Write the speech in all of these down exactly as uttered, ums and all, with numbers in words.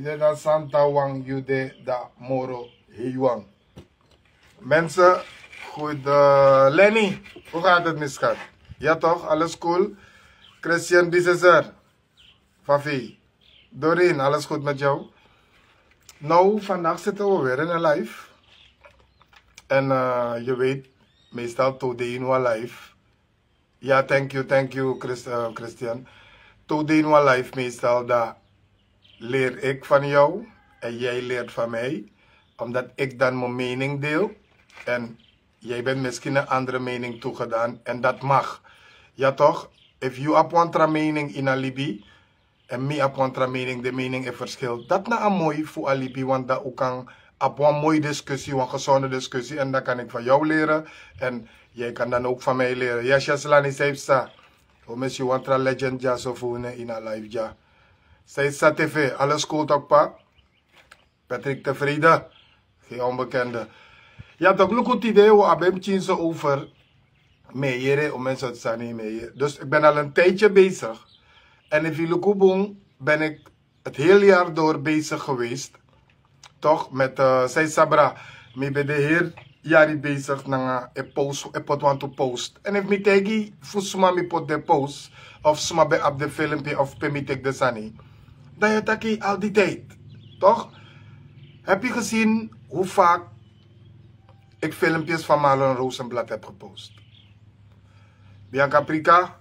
Deda Santa Wang Yude da Moro Heiwan. Mensen, goed. Eh, Lenny, hoe gaat het, mijn schat? Ja toch, alles cool? Christian Biseser, Fafi, Doreen, alles goed met jou? Nou, vandaag zitten we weer in een live. En eh, je weet, meestal today in one live. Ja, thank you, thank you, Chris- eh, Christian. Today in one live, meestal, dan leer ik van jou en jij leert van mij, omdat ik dan mijn mening deel en jij bent misschien een andere mening toegedaan en dat mag. Ja toch? If you have one tra mening in a libi en mi have one tra mening, de mening e verschil. Dat na a mooi fu a libi, want dan u kan have one mooi discussie, one gezonde discussie en dan kan ik van jou leren en jij kan dan ook van mij leren. Yes, yes, Lani, zij psa. O mesi wan tra legend dya so fu unu ini a live dya. Zij sa tv, alles cool toch, pa? Patrick Tevreden, geen onbekende. Ja toch, luku tide wi abi en pikin so over. Mi e yere, o mensen, sani, mi e yere. Dus ik ben al een tijdje bezig. En efu yu luku bun, ben ik het hele jaar door bezig geweest. Toch, met eh, zij sabra, mi ben de hele yari bezig nanga e post, e poti wantu post. En efu mi taigi fu suma mi poti den post, of suma ben abi den filmpje, of pe mi teki den sani, dan yu e taki al die tijd. Toch? Heb je gezien hoe vaak ik filmpjes van Marlon Rosenblad heb gepost? Bianca Prika,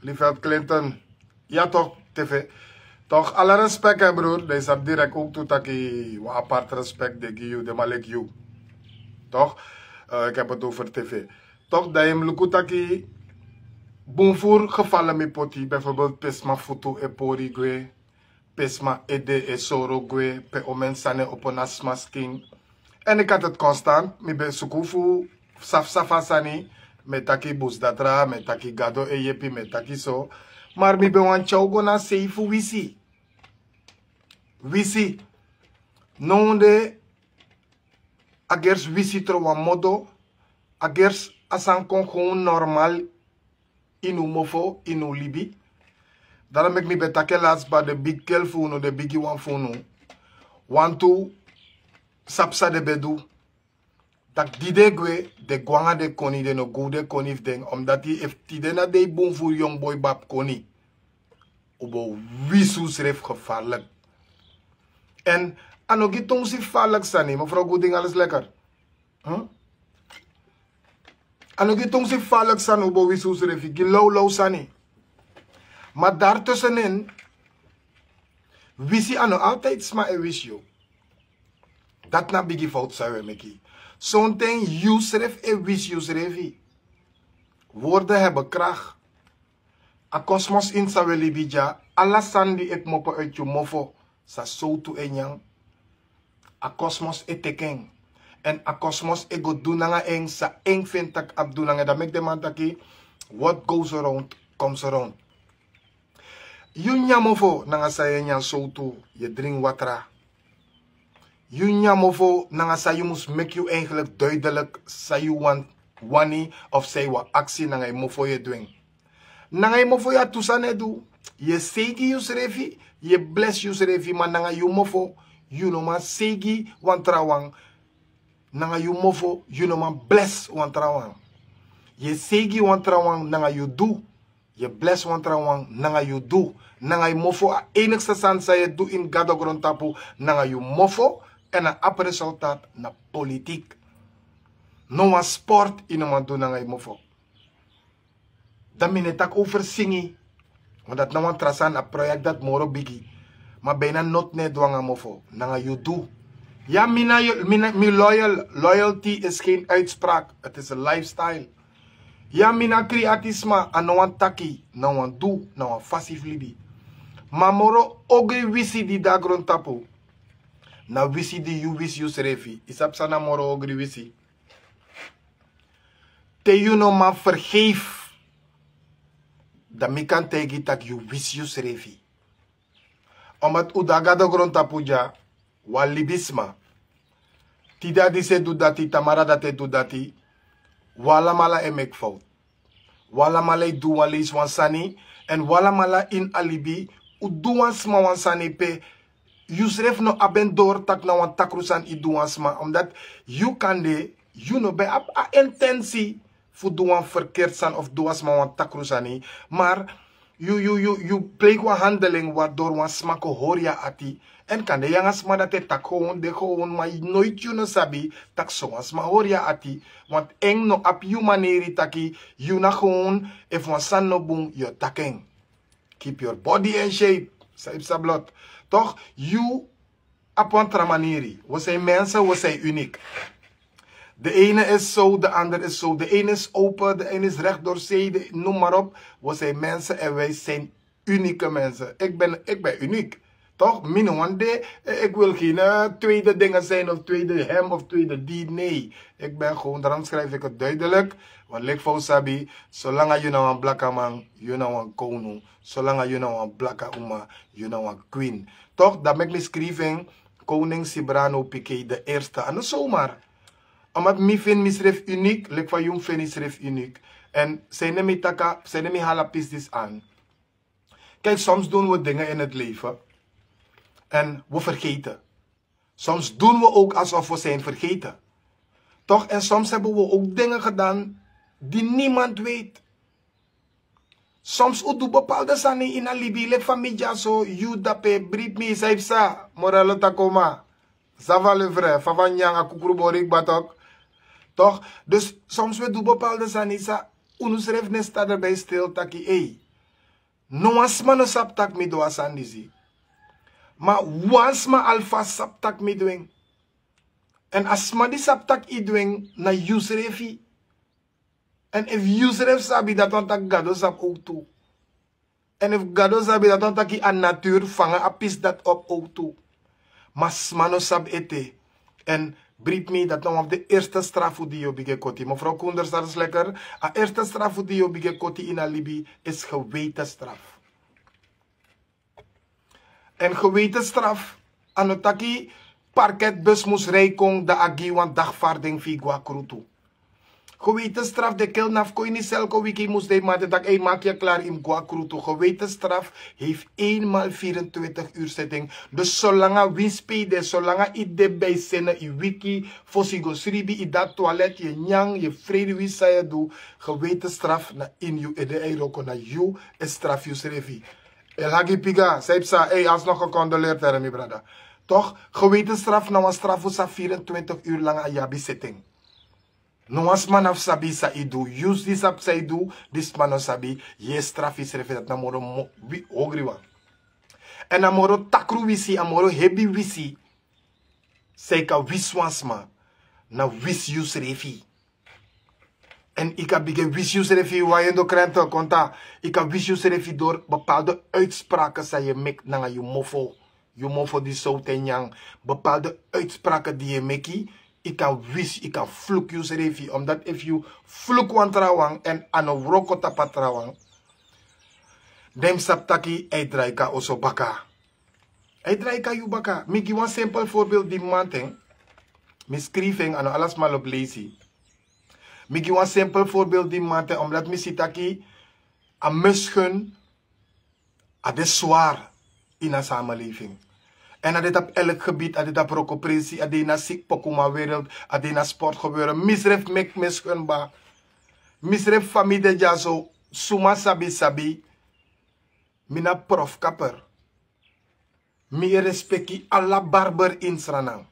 Liefeld Clinton, ja toch, tv. Toch, alle respect, hè, broer. Den sabi direct ook tu taki wan apart respect den gi yu, den man leki yu. Toch? Eh, ik heb het over tv. Toch, dan yu mus luku taki bun furu gevallen mi poti. Bijvoorbeeld pe sma futu e pori gwe, pe sma ede e soro gwe, pe omeni sani e opo na sma skin. En ik had het constant, mi ben suku fu sabi sabi a sani, mi e taki busdatra, mi e taki Gado e yepi, mi e taki so. Maar mi ben wani tyari un go na a sei fu wisi. Wisi. Now de, a gersi wisi tron wan modo, a gersi, a sani kon gewoon normal ini un mofo, ini un libi. Daarom meki mi ben taki en laatst, ba den bigi kel fu unu, den bigi wan fu unu, wantu sabi san den ben du. Taki di den gwe, den gwe nanga den koni, den no go den koni fu den. Omdat efu tide na dei bun fu yongu boi babi koni, un bo wisi unsrefi gevaarlijk. En a no gi tonsi gevaarlijk sani, mevrouw Gooding, alles lekker? Hm? A no gi tonsi gevaarlijk sani, un bo wisi unsrefi, gi lawlaw sani. Maar daartussenin, wisi a no altijd sma e wisi yu. Dati na bigi fout san yu e meki. Sonten yusrefi e wisi yusrefi. Woorden hebben kracht. A kosmos ini san wi e libi dya, ala sani di e kmopo uit yu mofo, san sowtu e nyan, a kosmos e teki en. En a kosmos e go du nanga en san en feni tak' a mus du nanga en. Dan meki den man taki, what goes around comes around. Yu nyan mofo nanga san yu e nyan sowtu, yu e dringi watra. Yu nyan mofo nanga san yu mus meki yu eigenlijk duidelijk san yu wan- wani of san yu wan aksi nanga yu mofo yu e du en. Nanga yu mofo yu a tu sani e du. Yu e seigi yusrefi, yu e blesi yusrefi, ma nanga yu mofo yu no man seigi wan trawan. Nanga yu mofo yu no man blesi wan trawan. Yu e seigi wan trawan nanga yu du. Yu e blesi wan trawan nanga yu du. Nanga yu mofo, a enigste sani san yu e du ini Gado grontapu nanga yu mofo, en a abi resultaat na politiek. No wan sport yu no man du nanga yu mofo. Dan mi no e taki over singi. Want dati na wan tra sani, a project dati moro bigi. Ma bijna noti no e du nanga mofo, nanga yu du. Ya, mi na yu- mi na- mi loyal. Loyalty is geen uitspraak, het is een lifestyle. Ya, mi na kri ati sma, a no wan taki, na wan du, na wan fasi fu libi. Ma moro ogri wisi di de na grontapu, na wisi di yu wisi yusrefi. Yu sabi san na moro ogri wisi? Te yu no man vergeef, dan mi kan taigi tak' yu wisi yusrefi. Omdat un de na Gado grontapu dya, wan libisma. Tide a disi e du dati, tamara dati e du dati. Un alamala e meki fout. Un alamala e du wan leisi wan sani. En un alamala ini a libi, un du wan sma wan sani pe Yusrefi no abi en dori tak' na wan takru sani yu du wan sma, omdat yu kande yu no ben abi a intensi fu du wan ferkeri sani of du wan sma wan takru sani. Mar yu yu yu yu pleiki wan handeling wan dori wan sma kon hori yu a ati. Èn kande yu nanga sma dati e taki gewon de gewon, ma noiti yu no sabi tak' sowan sma hori yu a ati. Want en no abi yu maneri taki yu na gewon, efu wan sani no bun yu o taki en. Keep your body in shape. San yu psa blot. Toch, yu abi wan tra maniri. We zijn mensen, we zijn uniek. De ene is zo, de ander is zo. De ene is open, de ene is recht door zee, de, noem maar op. We zijn mensen en wij zijn unieke mensen. Ik ben, ik ben uniek. Toch? Mi no wan de, eh, ik wil geen eh, tweede dingen zijn of tweede hem of tweede die. Nee, ik ben gewoon, daarom schrijf ik het duidelijk. Want lik fa un sabi, solanga yu na wan blaka man, yu na wan kownu. Solanga yu na wan blaka uma, yu na wan queen. Toch, dat meki mi skrifi en, koning Sibrano Piqué de eerste. A no zomaar. Omdat mi feni misrefi uniek, lik fa yu feni yusrefi uniek. En seni mi taki, seni mi hala pisi disi aan. Kijk, soms doen we dingen in het leven en we vergeten. Soms doen we ook alsof we zijn vergeten. Toch? En soms hebben we ook dingen gedaan die niemand weet. Soms un du bepaalde sani ini a libi, leki fa mi dyaso, yu dape, bribi mi, san yu psa, Morello Tacoma. San fa lefre, fa fa nyan, a kukru bori kba tok. Toch? Dus soms we du bepaalde sani san unu srefi no e stap daarbij stil taki, ei, no wan sma no sabi tak' mi du a sani disi. Ma wan sma alvast sabi tak' mi du en. Èn a sma di sabi tak' yu du en na yusrefi. Èn efu yusrefi sabi, dati wani taki Gado sabi ook tu. Èn efu Gado sabi, dati wani taki a natuur fanga a pisi dati op ook tu. Ma sma no sabi ete. Èn bribi mi, dati na wan fu de eerste strafu di yu o bigin koti. Mevrouw Koenders, alles lekker. A eerste strafu di yu o bigin koti ini a libi is gewetenstraf. Èn gewetenstraf, a no taki parketbus mus rij kon, dan a gi wan dagvaarding fu yu go na krutu. Gewetenstraf, de kelnaf kon ini selko wiki, mus de mate taki, ei, maak je klaar, yu mus go na krutu. Gewetenstraf heeft eenmaal vierentwintig uur zitting. Dus solanga winsi pe yu de, solanga yu de bij zinnen, yu wiki, fosi yu go sribi, yu de na toilet, yu nyan, yu frede, winsi san yu du, gewetenstraf na ini yu ede, yu wroko, na yu e strafu yusrefi. El Hagi Piga, san yu psa, ei, alsnog gecondoleerd, hè, mi brada. Toch, gewetenstraf na wan strafu san vierentwintig uur lang a yu abi zitting. No wan sma no abi sabi san yu du, yu di sabi san yu du, di sma no sabi, yu e strafu yusrefi, dati na moro mo-, wi-, hogri wan. Èn a moro takru wisi, a moro hebi wisi, san yu kan wisi wan sma, na wisi yusrefi. Èn yu kan bigin wisi yusrefi, wan yu no krente, konta, yu kan wisi yusrefi door bepaalde uitspraken san yu e meki nanga yu mofo. Yu mofo di sowtu e nyan, bepaalde uitspraken di yu e meki, yu kan wisi, yu kan fluku yusrefi. Omdat efu yu fluku wan trawan èn a no wroko tapu a trawan, dan yu mus sabi taki a e drai kon na oso baka. A e drai kon na yu baka. Mi gi wan simpel voorbeeld di mamanten. Mi skrifi en, a no ala sma lobi leisi. Mi gi wan simpel voorbeeld di mamanten, omdat mi si taki a misgun, a de zwaar ini a samenleving. Èn a de tapu elk gebied, a de tapu wrokopresi, a de ini a siki pokuman wereld, a de ini a sportgebeuren. Mi srefi meki misgun kba. Mi srefi, fa mi de dyaso, suma sabi sabi, mi na profkapper. Mi e respeki ala barber ini Sranan.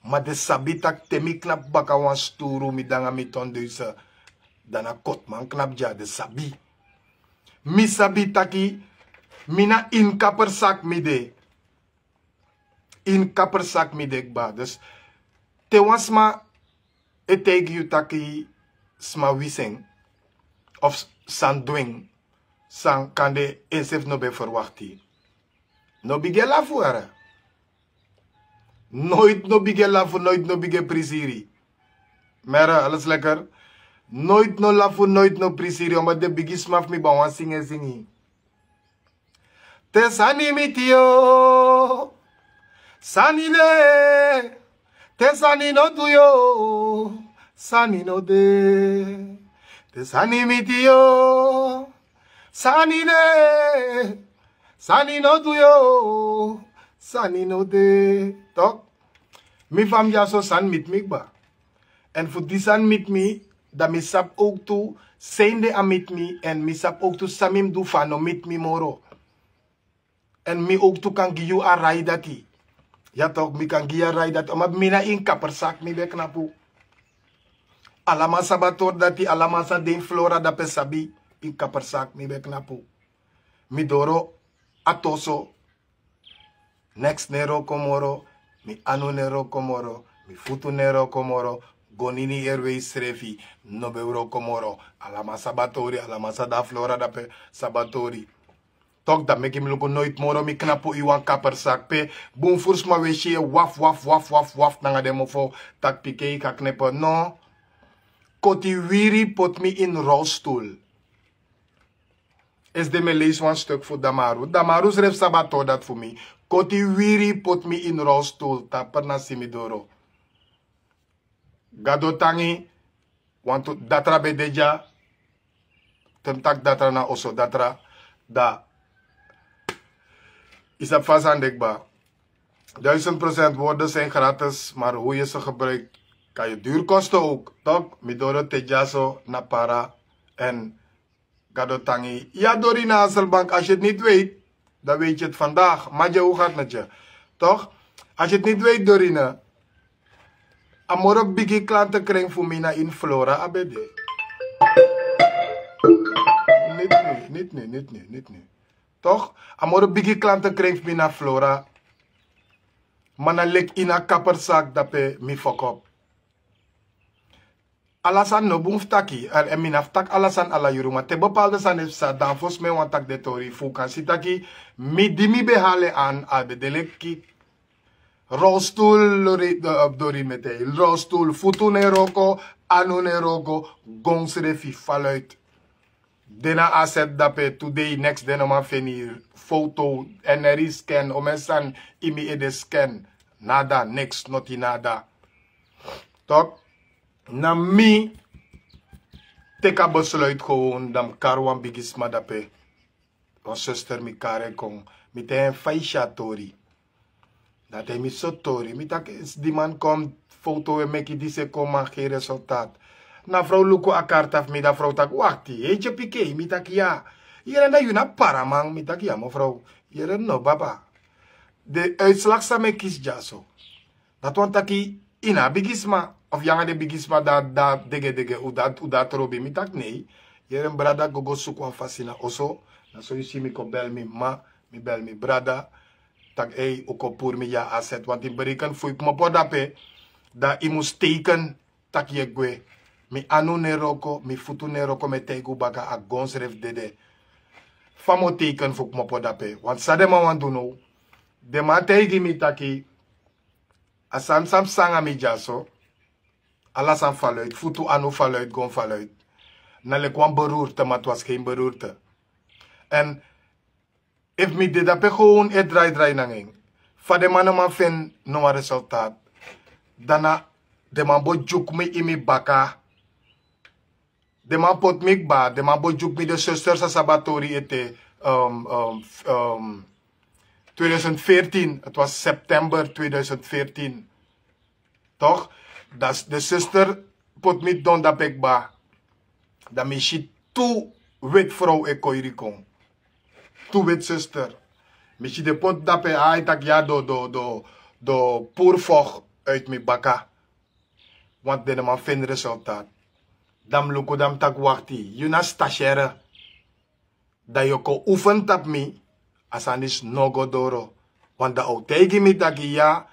Ma den sabi taki te mi knapu baka wan sturu, mi de nanga mi tondeuse, dan na kotman knapu dya, den sabi. Mi sabi taki mi na ini kapperzak mi de. Ini kapperzak mi de kba. Dus te wan sma e taigi yu taki sma wisi en of sani du en san kande ensrefi no ben ferwakti, no bigin lafu, here. Noiti no bigin lafu, noiti no bigin prisiri. Mere, alles lekker. Noiti no lafu, noiti no prisiri. Omdat den bigi sma fu mi ben wani singi en singi. Te sani miti yu, sani de. Te sani no du yu, sani no de. Te sani miti yu, sani de. Sani no du yu, Sani no de, tok. Mi famdi a so sani miti mi kba. Èn fu di sani miti mi, dan mi sabi owktu san de a miti mi, èn mi sabi owktu san mi mus du fu a no miti mi moro. Èn mi owktu kan gi yu a rai dati. Ya tok, mi kan gi yu a rai dati. Oma mi na ini kapersaki mi ben knapu. Alamala sabi a tori dati, alamala san de ini Flora dape sabi, ini kapersaki mi ben knapu. Mi doro a toso. Neks no e wroko moro, mi anu no e wroko moro, mi futu no e wroko moro, Gonini Airways srefi no ben wroko moro. Alamala sabi a tori, alamala san de a Flora dape sabi a tori. Tok, dan meki mi luku noiti moro mi knapu ini wan kapersaki pe bun furu sma e si en waf, waf, waf, waf, waf nanga den mofo, taki pikei kaknepe, no. Koti wiri poti mi ini rolstoel. Esde mi e leisi wan stuk fu Damaru. Damaru srefi sabi a tori dati fu mi. Koti wiri poti mi ini rolstoel, tapu na si mi doro. Gado tangi, wantu datra ben de dya. Te mi taki datra na oso datra, dan yu sabi fa a sani de kba. Duizend procent woorden zijn gratis, maar hoe je ze gebruikt kan je duur kosten ook, toch? Mi doro te dyaso na para. En Gado tangi. Ja, Dorina Hasselbank, als je het niet weet, dan weet je het vandaag. Maar je, hoe gaat het met je? Toch? Als je het niet weet, Dorina, a moro bigi klantenkring fu mi na ini Flora a ben de. Niet nu, niet nu, niet nu, niet nu. Toch? A moro bigi klantenkring fu mi na Flora. Ma na leki ini a kapersaki dape mi fokop. Ala sani no bun fu taki, èn mi no abi fu taki ala sani ala yuru, ma te bepaalde sani e psa, dan fosi mi e wani taki den tori fu un kan si taki mi di mi ben hali en an, a ben de leki rolstoel, lori, eh, dori mete, rolstoel, futu no e wroko, anu no e wroko, gon srefi, fal uit. Den na a set dape, today, next den no man feni, foto, N R I scan, omen sani, ini mi ede scan, nada, niks, noti nada. Toch? Na mi teki a besluit gewoon, dan mi kari wan bigi sma dape. Wan zuster, mi kari en kon. Mi taigi en fa yu si a tori. Dan a taigi mi so tori. Mi taki, di man kon, foto e meki, disi e kon, ma geen resultaat. Na frow luku a karta fu mi, dan frow taki, wakti, heiti yu pikei? Mi taki ya. Yere, na yu na paraman? Mi taki ya, mevrouw. Yere no, baba. Den uitslag san mi e kisi dyaso. Dati wani taki yu na a bigi sma, of yu nanga den bigi sma dati, dati degedege, un dati, un dati robi. Mi taki nei. Yere, mi brada, go go suku wan fasi na oso. Na so yu si mi kon bel mi mama, mi bel mi brada. Taki ei, un kon puru mi dya a set. Want yu bereken fu yu kmopo dape, dan yu mus teken taki yu e gwe. Mi anu no e wroko, mi futu no e wroko, mi e taigi un baka, a gon srefi dede. Fa mi o teken fu kmopo dape? Want san den man wani du now? Den man taigi mi taki a sani san psa nanga mi dyaso, ala sani fal uit, futu, anu fal uit, gon fal uit. Na leki wan beroerte, ma het was geen beroerte. Èn efu mi de dape gewoon e drai drai nanga en, fa den man no man feni no wan resultaat, dan na den man bo dyuku mi ini mi baka. Den man poti mi kba, den man bo dyuku mi. Den zuster san sabi a tori ete, um, um, f-, um, tweeduizend veertien, het was september tweeduizend veertien. Toch? Dan de zuster poti mi didon dape kba. Dan mi si tu weti frow e koiri kon. Tu weti zuster. Mi si den poti dape, ai, taki ya, den o, den o, den o, den o puru vocht uit mi baka. Want den no man feni resultaat. Dan mi luku, dan mi taki wakti, yu na stagiaire. Dan yu o kon oefen tapu mi, a sani disi no o go doro. Want dan a o taigi mi taki ya,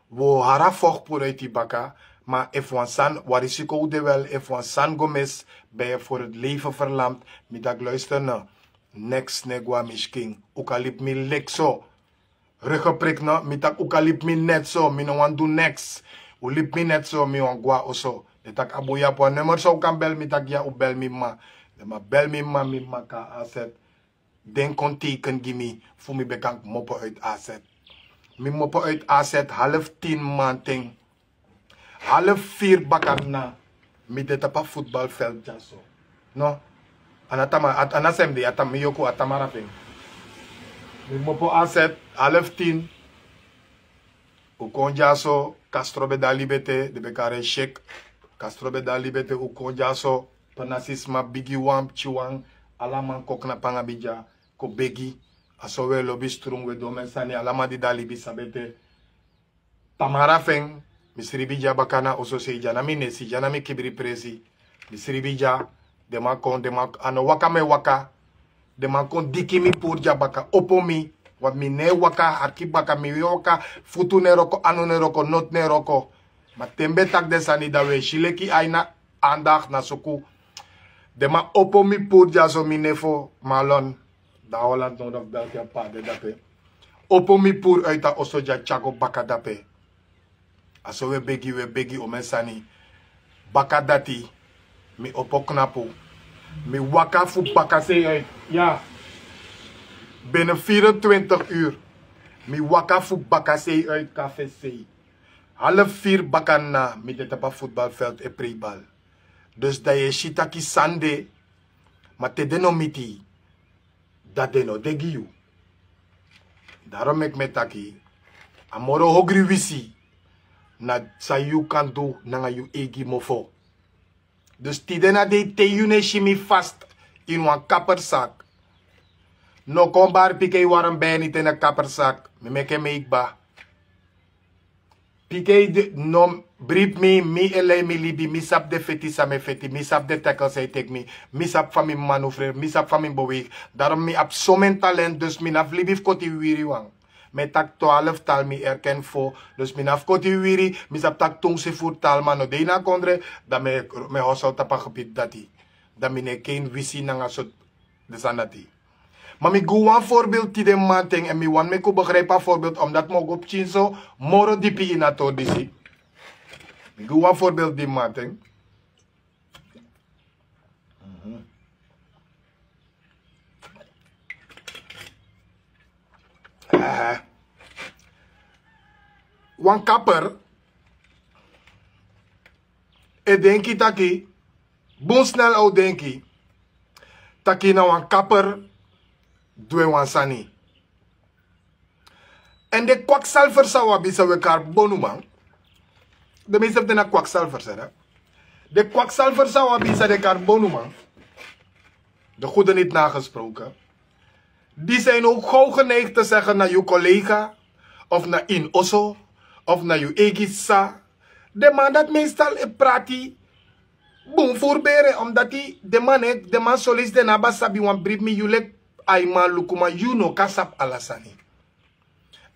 wi o hari a vocht puru uit yu baka, ma efu wan sani, wan risiko de wel, efu wan sani go mis, ben je voor het leven verlamd. Mi taki luister no, niks no e go na mi skin. Un kan libi mi leki so. Regeprek no, mi taki un kan libi mi net so, mi no wani du niks. Un libi mi net so, mi wani go na oso. Den taki a bun, yu abi wan nummer san un kan bel? Mi taki ya, un bel mi mama. Den man bel mi mama, mi mama kon na a set. Den kon teken gi mi, fu mi ben kan kmopo uit a set. Mi kmopo uit a set half tien mamanten. Half vier bakadina, mi de tapu a voetbalveld dyaso. No. A no Tamara, a no, a no Semde, a Tam-, mi yoku, a Tamara fu en. Mi kmopo a set, half tien. Un kon dyaso, Castro ben de a libi ete, den ben kari en Sheikh. Castro ben de a libi ete, un kon dyaso, pe na si sma bigi wan, pikin wan, ala man kon knapu nanga mi dya, kon begi. A so un e lobi strong, un e du omen sani, ala man di de a libi sabi ete. Tamara fu en, mi sribi dya baka na oso sei, dya na mi nesi, dya na mi kibri presi. Mi sribi dya, den man kon, den man, a no waka mi e waka. Den man kon diki mi puru dya baka, opo mi. Want mi no e waka, arki baka, mi no e waka, futu no e wroko, anu no e wroko, noti no e wroko. Ma te mi ben taki den sani, dan un e si leki a ini a andacht na suku. Den man opo mi puru dyaso, mi nefo, Marlon. Dan Holland nodig, België, pa de dape. Opo mi puru uit a oso dya, tyari go baka dape. A so un e begi, un e begi omen sani. Baka dati, mi opo knapu. Mi waka fu bakasei uit. Ya. Binnen vierentwintig uur. Mi waka fu bakasei uit, kafesei. Half vier bakana, mi de tapu a voetbalveld e prei bal. Dus dan yu e si taki sani de, ma te den no miti yu, dan den no de gi yu. Daarom meki mi e taki, a moro hogri wisi na san yu kan du nanga yu eigi mofo. Dus tide na dei te yu no e si mi vast ini wan kapperzak, no kon bari piki yu warm beni te na kapperzak, mi meki en mi kba. Piki yu de, no bribi mi, mi e lei mi libi, mi sabi den feti san mi e feti, mi sabi den tackle san e teki mi, mi sabi fa mi manoeuvreer, mi sabi fa mi beweeg. Daarom mi abi somen talent, dus mi no abi libi fu koti wiwiri wan. Mi e taki twaalf taal, mi erken fo. Dus mi no abi fu koti wiwiri, mi sabi taki tungsi voertaal, ma no de ini a kondre, dan mi e, mi e hosel tapu a gebied dati. Dan mi no e ken wisi nanga so den sani dati. Ma mi gi un wan voorbeeld tide mamanten, èn mi wani meki un begrijp a voorbeeld, omdat mi o go pikinso moro dipi ini a tori disi. Mi gi un wan voorbeeld di mamanten. Mhm. Eh. Wan kapper e denki taki, bun snel a o denki taki na wan kapper du en wan sani. Èn den kwaksalvers san un abi, san un e kari bonuman. Den meeste fu den na kwaksalvers, hè. Den kwaksalvers san un abi, san den e kari bonuman. De goede niet nagesproken. Die zijn ook gauw geneigd te zeggen na yu collega, of na yu oso, of na yu eigi sisa. Den man dati meestal e prati bun furu bere, omdat den man e, den man soleisi den no abi a sabi. Wan bribi mi, yu leki aiman, lukuman, yu no kan sabi ala sani.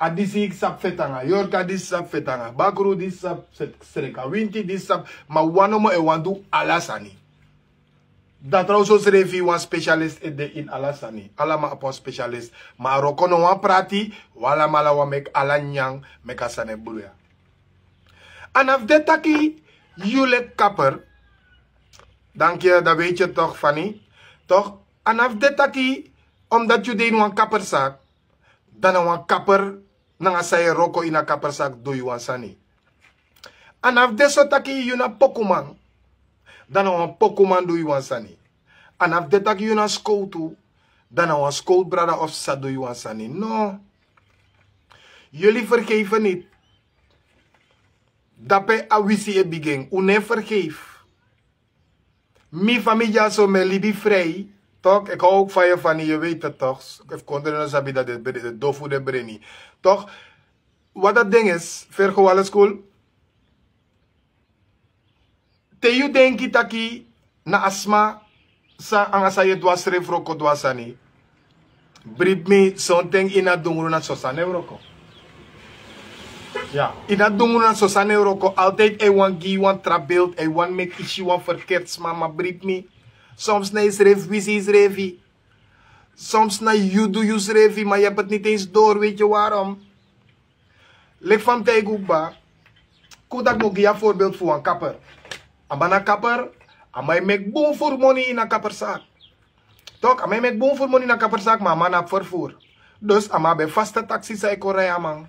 A disi sabi feti nanga yorka, disi sabi feti nanga bakru, disi sabi sreka winti, disi sabi, ma wan nomo e wani du ala sani. Dan trouwens srefi wan specialist e de ini ala sani. Ala man abi wan specialist. Ma a wroko no wani prati, wi alamala wani meki ala nyanyan, meki a sani e bruya. A no fu de taki yu leki kapper. Danki, dan weet yu toch, Fanny. Toch, a no fu de taki, omdat yu de ini wan kapperzak, dan na wan kapper nanga san yu e wroko ini a kapperzak du yu wan sani. A no fu de so taki yu na pokuman, dan na wan pokuman du yu wan sani. A no fu de taki yu na skowtu, dan na wan skowtu brada of sisa du yu wan sani. No. Jullie vergeven niet. Dape a wisi e bigin. Un no e vergeef. Mi fa mi dyaso, mi e libi vrij. Toch, ik hou ook van je, Fanny, je weet het toch. Efu kondre no sabi dati, den dofu den breni. Toch, wat dat ding is, Virgo, alles cool? Te yu denki taki na a sma san, anga san yu e du a srefi wroko, du a sani. Bribi mi, sonten ini a dungru na so sani e wroko. Ya, ini a dungru na so sani e wroko. Altijd a e wani gi yu wan tra beeld, a e wani meki yu si wan verkeerd sma, ma bribi mi. Soms na yusrefi wisi yusrefi. Soms na yu du yusrefi, maar je hebt het niet eens door, weet je waarom? Leki fa mi taigi un kba, kon taki mi o gi yu a voorbeeld fu wan kapper. A man na kapper, a man e meki bun furu moni ini a kapperzak. Toch, a man e meki bun furu moni ini a kapperzak, ma a man no abi vervoer. Dus a man abi en vaste taxi san e kon rij a man.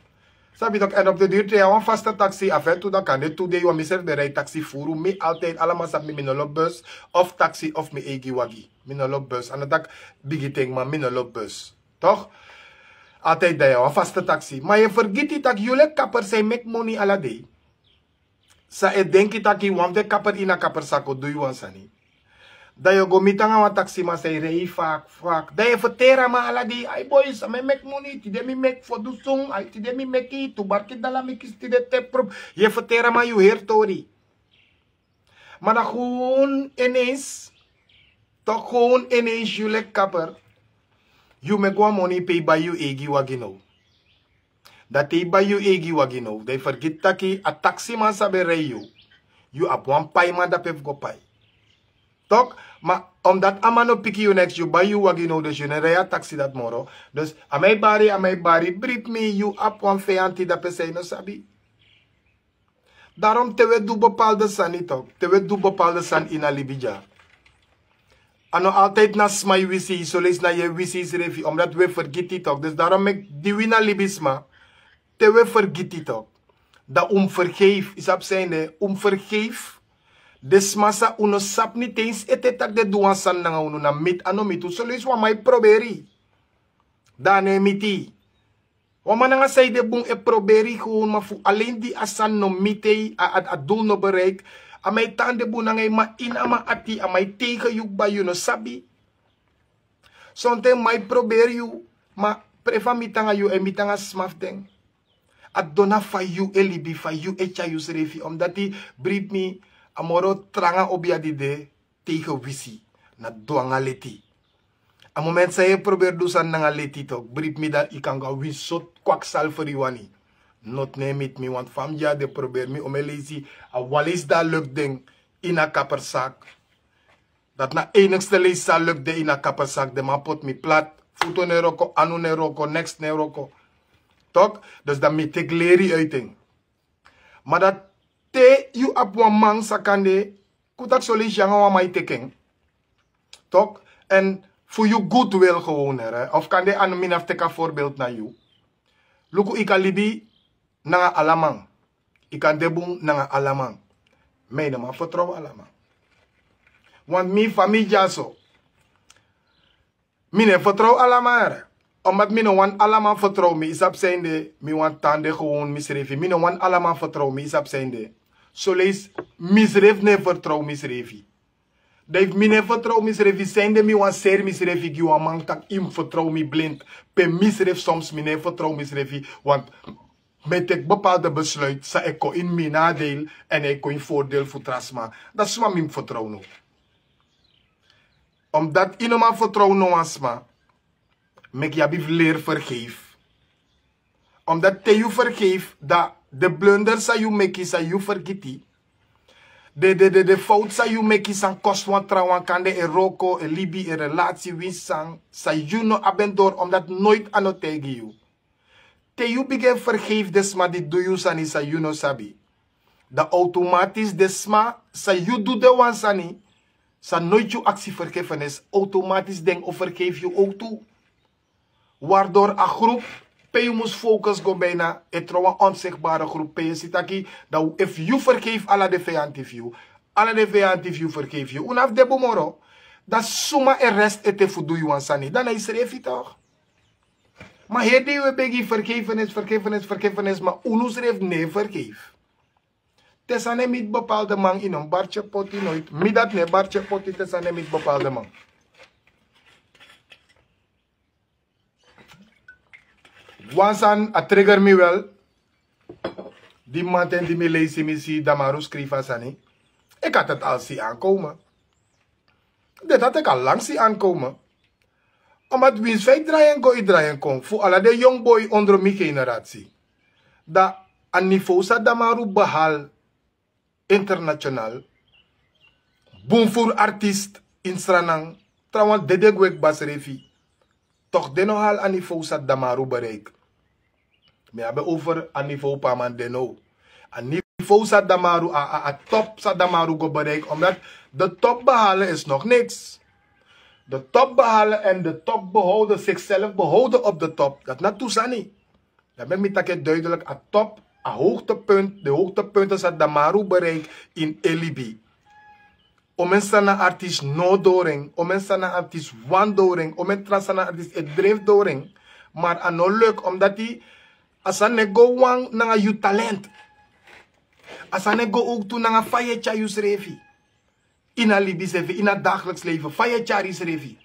Sabi toch, en op den duur te yu abi wan vaste taxi, a fu en tu, dan kan de tu dei, want mi srefi ben rij taxi furu. Mi altijd, ala man sabi mi, mi no lobi bus, of taxi, of mi eigi wagi. Mi no lobi bus. A no taki bigi ten, ma mi no lobi bus. Toch? Altijd dan yu abi wan vaste taxi. Ma yu fergiti taki yu leki kapper san e meki moni ala dei. San e denki taki wan fu den kapper ini a kapper sako du yu wan sani. Dan yu go miti nanga wan taximan san e rei fak fak. Dan yu e ferteri a man ala dei. Ai boy, san mi e meki moni, tide mi meki fu du song, ai tide mi meki tu barki dala mi kisi tide te prup. Yu e ferteri a man yu heri tori. Ma dan gewoon ineens, toch gewoon ineens yu leki kapper. Yu meki wan moni pe yu bai yu eigi wagi now. Dan te yu bai yu eigi wagi now, dan yu fergiti taki a taximan san ben rei yu, yu abi wan paiman dape fu go pai. Toch, ma omdat a man no piki yu neks, yu bai yu wagi now, dus yu no e rei a taxi dati moro. Dus a man e bari, a man e bari, bribi mi, yu abi wan feyanti dape san yu no sabi. Daarom te wi e du bepaalde sani toch, te wi e du bepaalde sani ini a libi dya, a no altijd na sma yu wisi, soleisi na yu e wisi yusrefi, omdat wi e fergiti toch. Dus daarom meki di wi na libisma, te wi e fergiti toch, dan un mus fergeef. Yu sabi san ede, un mus fergeef den sma san un no sabi niti eens ete taki den du wan sani nanga unu. Na miti a no miti unu. Soleisi wan man e proberi, dan a no e miti. Wan man nanga san yu de bun e proberi gewoon, ma fu alen di a sani no miti en, a, a, a doel no bereik. A man e tan de bun nanga yu, ma ini a man ati a man e tegen yu kba, yu no sabi. Sonten man e proberi yu, ma prefa miti nanga yu, e miti nanga sma fu den. A dona fa yu e libi, fa yu e tyari yusrefi, omdati bribi mi, a moro tranga obiya di de tegen wisi, na dwanga leti. A moment san yu e proberi du sani nanga leti toch, bribi mi, dan yu kan go a winsi sortu kwaksalferi yu wani. Noti no e miti mi, want fa mi dya de proberi mi, omeni leisi a wan leisi dan a luk den ini a kapperszaak. Dati na enigste leisi san a luk den ini a kapperszaak. Den man poti mi plat. Futu no e wroko, anu no e wroko, neks no e wroko. Toch, dus dan mi teki leri uit en. Ma dati te yu abi wan man san kande, kon taki soleisi yu nanga wan man e teki en. Toch, èn fu yu goodwill gewoon, hè, of kande a no, mi no abi fu teki a voorbeeld na yu. Luku, yu kan libi nanga ala man. Yu kan de bun nanga ala man. Ma yu no man fertrow ala man. Want mi, fa mi dyaso, mi no e fertrow ala man, hè. Omdati mi no wani ala man fertrow mi, yu sabi san ede, mi wani tan de gewoon misrefi. Mi no wani ala man fertrow mi, yu sabi san ede. Soleisi misrefi no e fertrow misrefi. Dan efu mi no e fertrow misrefi, san ede mi wani seri misrefi gi wan man taki yu mus fertrow mi blind? Pe misrefi soms mi no e fertrow misrefi, want mi e teki bepaalde besluit san e kon ini mi nadeel èn a e kon ini voordeel fu tra sma. Dan suma mi mus fertrow now? Omdati yu no man fertrow no wan sma, meki yu abi fu leri fergeef. Omdati te yu fergeef, dan den blunder san yu meki, san yu fergiti, den, den, den, den fowtu san yu meki san kosi wan trawan, kande e wroko, e libi, e relasi, winsi san, san yu no abi en doro, omdati noiti a no taigi yu. Te yu bigin fergeef den sma di du yu sani san yu no sabi, dan automatis den sma san yu du den wan sani, san noiti yu aksi fergefenis, automatis den o fergeef yu ook tu. Waardoor a groep pe yu mus focus go bijna e tron wan onzichtbare groep pe yu si taki, dan efu yu fergeef ala den feyanti fu yu, ala den feyanti fu yu fergeef yu, un no abi de bun moro. Dan suma e rest ete fu du yu wan sani? Dan na yusrefi toch. Ma heri dei wi e begi fergefenis, fergefenis, fergefenis, ma unu srefi no e fergeef. Te san no e miti bepaalde man, yu no mus bari tyeki poti noiti. Mi dati no e bari tyeki poti te san no e miti bepaalde man. Wan sani a trigger mi wel. Di mamanten di mi leisi, mi si Damaru skrifi a sani, ik had het al zien aankomen. Dati had ik al lang zien aankomen. Omdati winsi fa yu drai en go, yu drai en kon, fu ala den yongu boi ondro mi generasi, dan a niveau san Damaru behaal international, bun furu artiest ini Sranan, trawan dede gwe kba srefi, toch den no hali a niveau san Damaru bereik. Mi abi over a niveau pe a man de now. A niveau san Damaru, a, a, a top san Damaru go bereik, omdati de top behalen is nog niks. De top behalen en de top behouden, zichzelf behouden op de top, dati na tu sani. Dan meki mi taki duidelijk, a top, a hoogtepunt, de hoogtepunten san Damaru bereik ini en libi. Omeni Sranan artiest no doro en, omeni Sranan artiest wani doro en, omeni tra Sranan artiest e drefi doro en. Maar a no leuk, omdat a sani e go wan nanga yu talent. A sani e go ook tu nanga fa yu e tyari yusrefi. Ini a libi srefi, ini a dagelijks leven, fa yu e tyari yusrefi.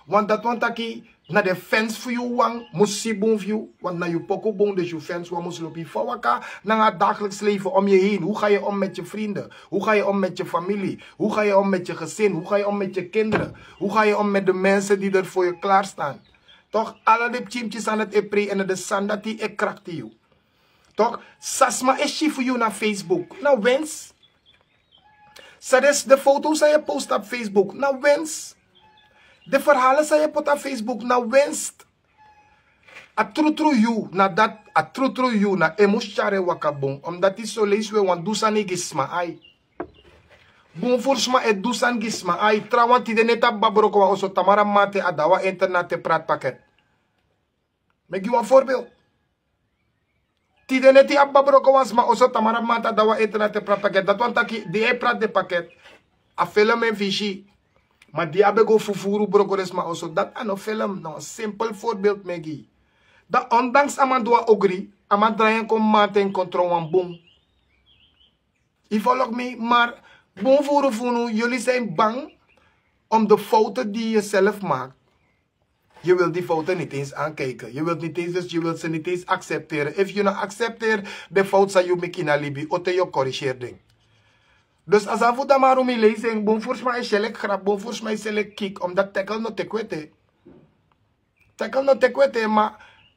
Want dat wan taki na de fans fu yu wan mus si bun fu yu, want na yu poku bun, dus yu fans wan mus lobi fa waka nanga a dagelijks leven om je heen. Hoe ga je om met je vrienden? Hoe ga je om met je familie? Hoe ga je om met je gezin? Hoe ga je om met je kinderen? Hoe ga je om met de mensen die er voor je klaarstaan? Toch, ala de pikin pikin san dati e prei en de san dati e krakti yu. Toch, san sma e si fu yu na Facebook, na winst. San de, de foto san yu e post op Facebook, na winst. De verhalen san yu e poti op Facebook, na winst. A trutru yu, na dat, a trutru yu, na e mus tyari en waka bun. Omdat yu so leisi we wan du sani gi sma ai. Bun furu sma e du sani gi sma ai. Trawan tide neti a babroko wan oso tamara mate a dawa internet e praat pakket. Mi e gi wan voorbeeld. Tide neti a babroko wan sma oso tamara mate a dawa internet e praat pakket. Dat wan taki di e praat de pakket. A film en fisi. Maar di a ben go fufuru broko de sma oso. Dat a no film, no. Simpel voorbeeld mi e gi. Dan ondanks a man du a ogri, a man drai en kon mate en kontro wan bun. Yu volg mi, maar bun furu funu, jullie zijn bang om de fouten die je zelf maakt. Je wilt die fouten niet eens aankijken. Je wilt niet eens, dus je wilt ze niet eens accepteren. If you no accepteer de fout san yu meki na libi, ote yu corrigeer ding. Dus a san fu damaru mi leisi en, bun furu sma e selek grap, bun furu sma e selek kik, omdat tackle no teki wete. Tackle no teki wete, ma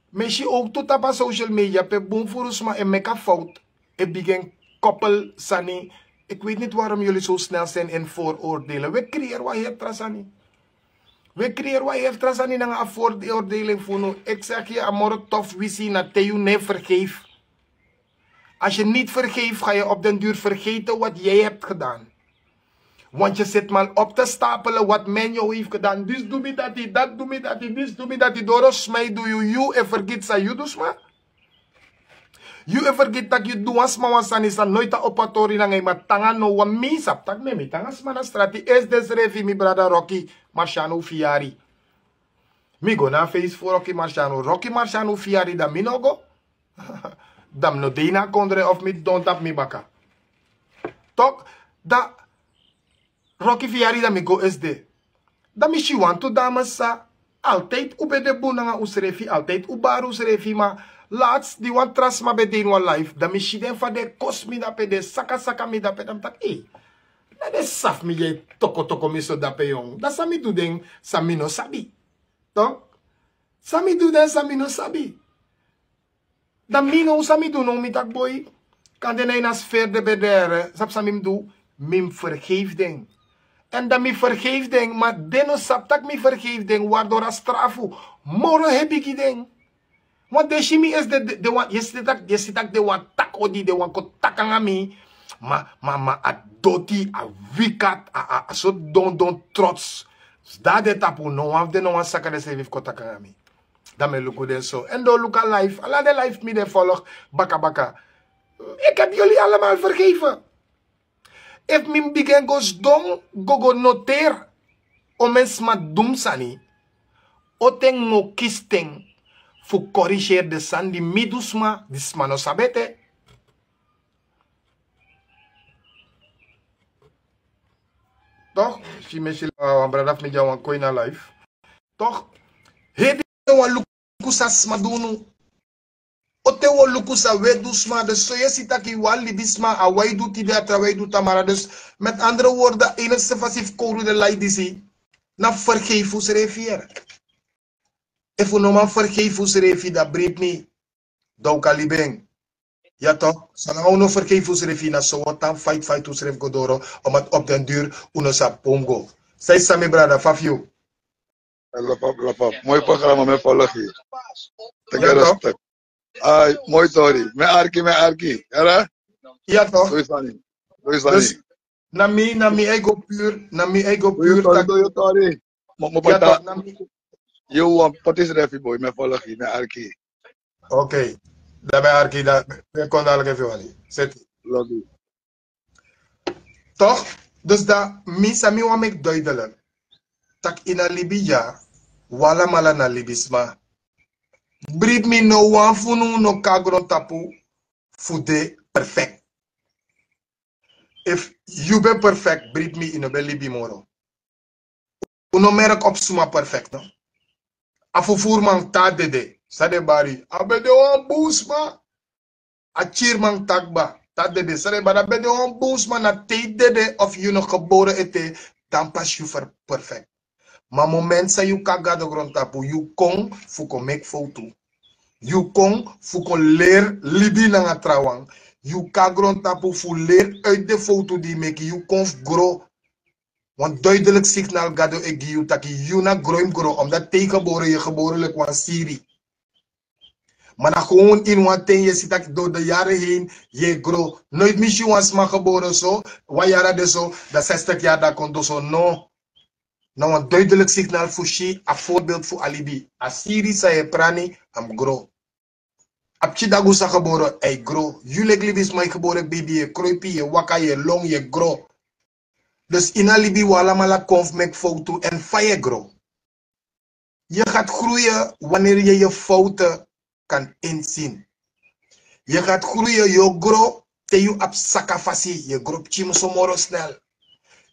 mi e si ook tu tapu a social media pe bun furu sma e meki a fout, e bigin koppel sani. Ik weet niet waarom jullie zo snel zijn in vooroordelen. We creëer wan heri tra sani. We creëer wan heri tra sani nanga a vooroordeling funu. Ik zeg je, a moro tof wisi na te yu no e vergeef. Als je niet vergeeft, ga je op den duur vergeten wat jij hebt gedaan. Want je zit maar op te stapelen wat men jou heeft gedaan. Dis du mi dati, dat du mi dati, dis du mi dati. Doro sma e du yu, yu e fergiti san yu du sma. Yu e fergiti taki yu du wan sma wan sani san noiti a opo a tori nanga yu, ma tanga no wan mi sabi taki mi e miti nanga sma na strati. Esi den srefi, mi brada Rocky Marciano Fiari. Mi go na a feisi fu Rocky Marciano, Rocky Marciano Fiari, dan mi no go. Dan mi no de ini a kondre of mi don tapu mi baka. Tok, dan Rocky Fiari, dan mi go esi de. Dan mi si wantu dames san altijd un ben de bun nanga unsrefi, altijd un bari unsrefi, ma laatst di wan tra sma ben de ini wan live, dan mi si den fa den e kosi mi dape, den e saka saka mi dape, dan mi taki, ei, na den safu mi e toko toko mi so dape, yon. Dan san mi du den san mi no sabi? Tok, san mi du den san mi no sabi? Dan mi now, san mi du now, mi taki boi, kande na ini a sfeer den ben de, sabi san mi mus du? Mi mus vergeef den. En dan mi vergeef den, ma den no sabi taki mi vergeef den, waardoor a strafu moro hebi gi den. Want den si mi esi de, de, den wan, yu e si taki, yu e si taki den wan taki odi, den wan kon taki nanga mi. Ma, ma, ma a doti, a wicked, a, a, a so don, don trots. Dan a de tapu, no wan fu den no wani saka densrefi fu kon taki nanga mi. Dan mi e luku den so. En den o luku a live. Ala den live mi de volg baka baka. Ik heb jullie allemaal vergeven. Efu mi bigin go sidon, go go noteer omeni sma du mi sani, oten mi o kisi ten fu corrigeer den sani di mi du sma, di sma no sabi ete. Toch? Si mi e si wan brada fu mi di a wan kon ini a live. Toch? Heri den wan luku san sma du unu. Oten wi o luku san wi e du sma. Dus so yu e si taki wan libisma, a wan e du tide, a trawan e du tamara. Dus met andere woorden, enigste fasi fu kowru den lai disi, na fu fergeifi unsrefi. Efu un no man fergeifi unsrefi, dan bribi mi, dan un kan libi en. Ya toch? Solanga un no fergeifi unsrefi, na so un o tan fight, fight unsrefi go doro, omdat op den duur un no sabi pe un mus go. San yu sa, mi brada, fa fu yu? Lapap, lapap. Moi programa, mi e follow yu. Teke respect. Ai, moi tori. Mi e arki, mi e arki. Yara? Ya toch? Soi sani. Soi sani. Dus, na mi, na mi eigen puur, na mi eigen puur. Soi tori, tak- soi tori. Mo, mo. Ya toch, na mi. Yu wan poti srefi, boi, mi e follow yu, mi e arki. Oké. Dan mi e arki, dan mi e kon dadelijk even wani. Seti. Lobi. Toch? Dus dan, mi, san mi wani meki duidelijk. Tak' ini a libi ya, wi alamala na libisma. Bribi mi, no wan fu unu no kon na grontapu fu de perfect. Efu yu ben perfect, bribi mi, yu no ben libi moro. Un no merk op suma perfect, no? A fufuruman te a dede, san den bari, a ben de wan bun sma. A kiriman taki kba, te a dede, san den bari, a ben de wan bun sma. Na te yu dede of yu no gebore ete, dan pas yu perfect. Ma moment san yu kon na Gado grontapu, yu kon fu kon meki fowtu. Yu kon fu kon leri libi nanga trawan. Yu kon na grontapu fu leri uit den fowtu di yu meki, yu kon fu gro. Wan duidelijk signaal Gado e gi yu taki yu na gro yu mus gro, omdat te yu gebore, yu gebore leki wan siri. Ma na gewoon ini wan ten yu e si taki door de yaren heen yu e gro. Noiti mi si wan sma gebore so, wan yara de so, dan zestig yari dan kon du so, no. Na wan duidelijk signaal fu si a voorbeeld fu a libi. A siri san yu e prani, a mus gro. A pikin dagu san gebore, a e gro. Yu leki libisma, yu gebore baby, yu e kroipi, yu e waka, yu e lon, yu e gro. Dus ini a libi wi alamala kon fu meki fowtu, èn fa yu e gro. Je gaat groeien wanneer je je fouten kan inzien. Je gaat groeien, yu o gro te yu abi saka fasi, yu e gro pikin mus moro snel.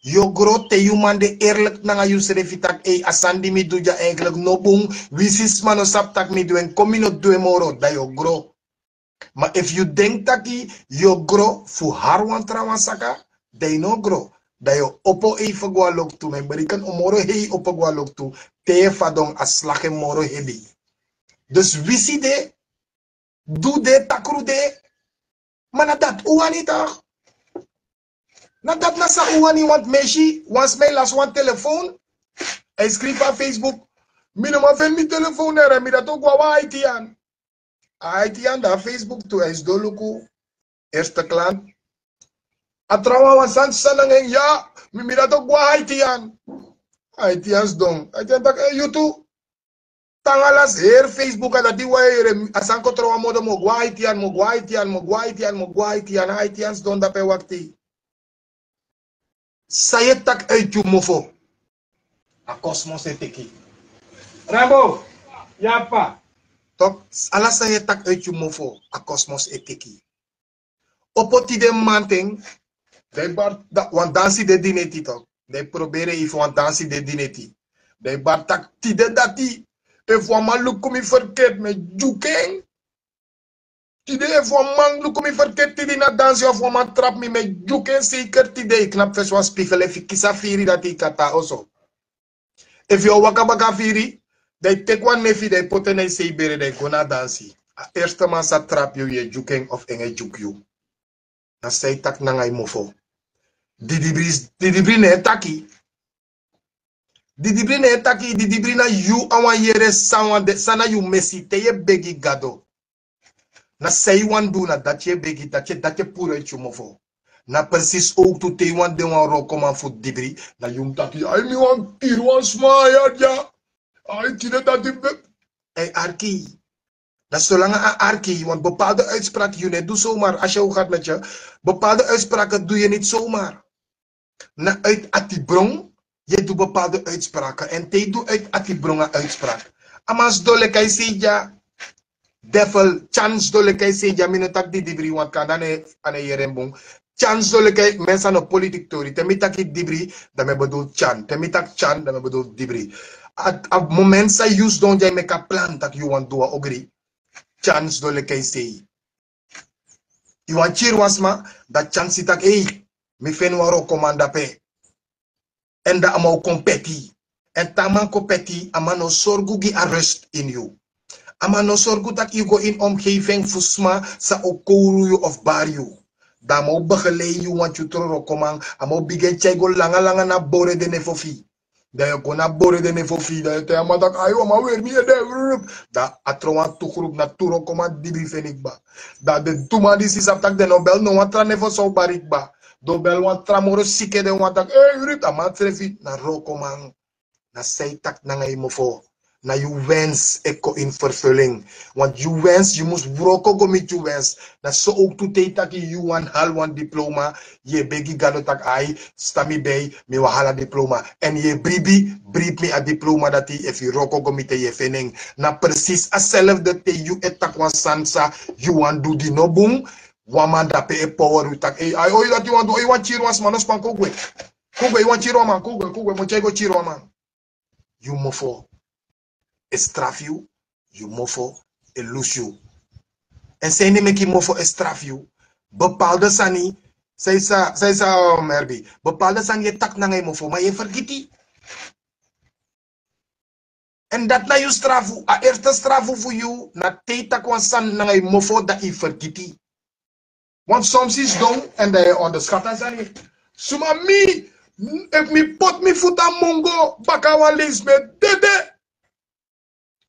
Yu o gro te yu man de eerlijk nanga yusrefi taki, ei, a sani di mi du dya eigenlijk no bun, winsi sma no sabi taki mi du en, kon mi no du en moro, dan yu o gro. Ma efu yu denki taki yu o gro fu hari wan trawan saka, dan yu no o gro. Dan yu o opo even go na loktu, mi e bereken un moro hei opo go na loktu, te yu e fadon a slagi moro hebi. Dus wisi de, du de, takru de, ma na dati un wani toch. Na dati na san un wani, want mi e si wan sma e lasi wan telefoon, a e skrifi na Facebook, mi no man feni mi telefoon, nere, mi dati o go na wan Haitian. A Haitian de na Facebook tu, a e sidon luku, eerste klant. A trawan wan sani san nanga en, ya, mi, mi dati o go na Haitian. Haitian sidon, Haitian taki, eh, yu tu. Tan alas heri Facebook, a dati wan yere, a sani kon trawan modo, mi o go na Haitian, mi o go na Haitian, mi o go na Haitian, mi o go na Haitian, Haitian sidon dape wakti. San yu e taki uit yu mofo, a kosmos e teki. Rambo, ya p'pa. Toch, ala san yu e taki uit yu mofo, a kosmos e teki. Opo tide mamanten, dan yu bari, da, wan dansi de dineti toch. Dan yu proberi efu wan dansi de dineti. Dan yu bari taki tide dati, efu wan man luku mi verkeerd, mi e dyuku en. Tide efu wan man luku mi verkeerd tide na dansi, of wan man trapu mi, mi e dyuku en zeker tide. Yu knapu fesi wan spigel, efu yu kisi a firi dati yu kan tan na oso. Efu yu o waka baka firi, dan yu teki wan nefi, dan yu poti en na yu sei bere, dan yu go na a dansi. A eerste man sa trapu yu, yu e dyuku en of en e dyuku yu. Na san yu taki nanga yu mofo. Didibri, didibri no e taki. Didibri no e taki, didibri na yu a wan yere san wan de, san na yu mesi, te yu e begi Gado. Na san yu wani du, na dati yu e begi, dati yu e, dati yu e puru uit yu mofo. Na precies ook tu te yu wani de wan wrokoman fu didibri, na yu mus taki, ai, mi wani kiri wan sma ya dya. Ai, tide dati be. Ai, arki. Na solanga a arki, want bepaalde uitspraken, yu no e du zomaar, als je hoe gaat met je, bepaalde uitspraken doe je niet zomaar. Na uit atibron, yu e du bepaalde uitspraken. En te yu du uit atibron a uitspraak, a man sidon leki a e sei dya. Devil, Tyan sidon leki a e sei dya, mi no taki didibri, want kande a no e, a no e yere en bun. Tyan sidon leki a e, mensen, no politiek tori. Te mi taki didibri, dan mi e bedoel Tyan. Te mi taki Tyan, dan mi e bedoel didibri. A, a moment san yu sidon dya e meki a plan taki yu wani du wan ogri, Tyan sidon leki a e sei. Yu wani kiri wan sma, dan Tyan si taki, ei, mi feni wan wrokoman dape. En dan a man o kon peti. En te a man kon peti, a man no sorgu gi a rust ini yu. A man no sorgu taki yu go ini omgeving fu sma san o kowru yu of bari yu. Dan a man o begelei yu, want yu tron wrokoman, a man o bigin tyai go langa langa na bore den nefo fu yu. Dan yu o go na bore den nefo fu yu, dan yu e taigi a man taki, ai, wan man weri mi ede. Dan a tron wan tu grupu, na tu wrokoman didibri feni kba. Dan den tu man disi sabi taki den no bel no wan tra nefo san o bari kba. Den o bel wan tra moro siki ede, wan taki, ei, Ruth, a man srefi na wrokoman. Na san yu taki nanga yu mofo. Na yu wens e kon in vervulling. Want yu wens, yu mus wroko go miti yu wens. Na so ook tu te yu taki yu wan hal wan diploma, yu e begi Gado taki ai, stan mi bij, mi wan hal a diploma. En yu e bribi, bribi mi a diploma dati, efu yu wroko go miti en yu e feni en. Na precies a zelfde te yu e taki wan sani san yu wan du di no bun, wan man dape e power yu taki, ei, ai, o yu dati wan du, o yu wan kiri wan sma, no span, kon gwe. Kon gwe, yu wan kiri wan man, kon gwe, kon gwe, mi o tyari yu go kiri wan man. Yu mofo e strafu yu, yu mofo e lusu yu. En san ede meki mofo e strafu yu. Bepaalde sani, san yu sa, san yu sa, um, Herbie, bepaalde sani yu e taki nanga yu mofo, ma yu e fergiti. En dati na yu strafu, a eerste strafu fu yu, na te yu taki wan sani nanga yu mofo, dan yu fergiti. Want soms yu sidon en dan yu e onderschat a sani. Suma mi, efu mi poti mi futu na mungo baka wan leisi, mi e dede.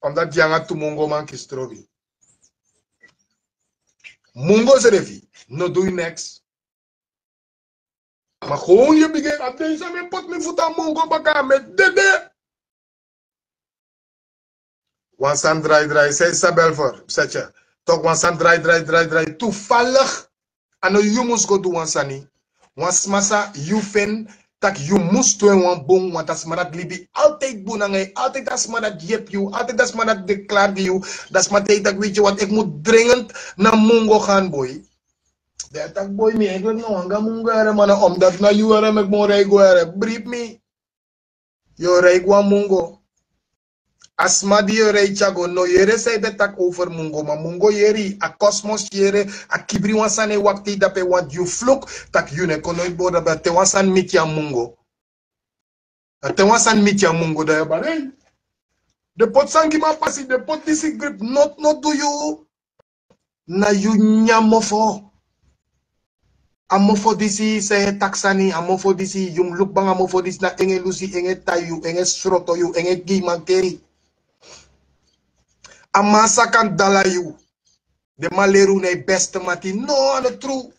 Omdat yu nanga tu mungoman kisi trobi. Mungo srefi no du yu niks. Ma gewoon yu bigin, a dei san mi e poti mi futu na mungo baka, mi e dede. Wan sani drai drai, san yu sa bel fu, setje. Tok, wan sani drai drai drai drai. Toevallig, a no yu mus go du wan sani. Wan sma san yu feni taki yu mus du en wan bun, want a sma dati libi altijd bun nanga yu, altijd a sma dati yepi yu, altijd a sma dati de klaar gi yu. Dan a sma te yu taki, weet je wat, ik moet dringend naar mungo gaan, boy. Dan yu taki, boy, mi eigenlijk no wani go na mungo yere, ma na omdat na yu yere meki mi o rei go yere. Bribi mi. Yu o rei go na mungo. A sma di yu o rei tyari go no yere san yu ben taki over mungo, ma mungo yere, a kosmos yere, a kibri wan sani e wakti yu dape, want yu fluku taki yu no e kon noiti bori dape, te wan sani miti yu na mungo. A te wan sani miti yu na mungo, dan yu o bari en. Den poti sani gi mi a pasi, den poti disi gripi, no, no du yu. Na yu nyan mofo. A mofo disi san yu e taki sani, a mofo disi, yu mus luku bun nanga a mofo disi, na en e lusu yu, en e tai yu, en e sroto yu, en e gi yu mankeri. A man san kan dala yu. Den man leri unu na yu beste mati. No, a no tru.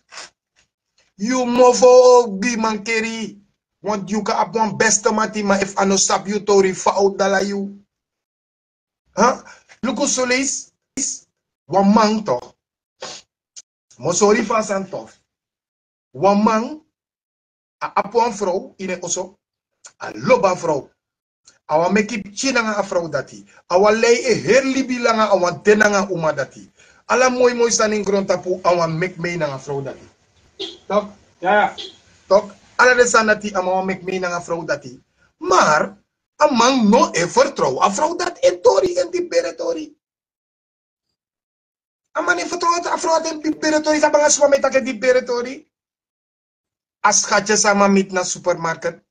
Yu mofo o gi yu mankeri. Want yu kan abi wan beste mati, ma efu a no sabi yu tori, fa a o dala yu? Huh? Luku soleisi, wan man toch. Mi o sori yu fu a sani toch. Wan man, a abi wan frow ini en oso, a lobi a frow. A wani meki pikin nanga a frow dati. A wani lei en heri libi langa, a wani de nanga a uma dati. Ala moi moi sani ini grontapu, a wani meki mei nanga a frow dati. Toch? Ya, ya. Toch? Ala den sani dati, a man wani meki mei nanga a frow dati. Maar a man no e fertrow a frow dati en tori, en dipi bere tori. A man no e fertrow a frow dati en dipi bere tori, san banga sma mi e taki, en dipi bere tori. A schatje san a man miti na supermarket.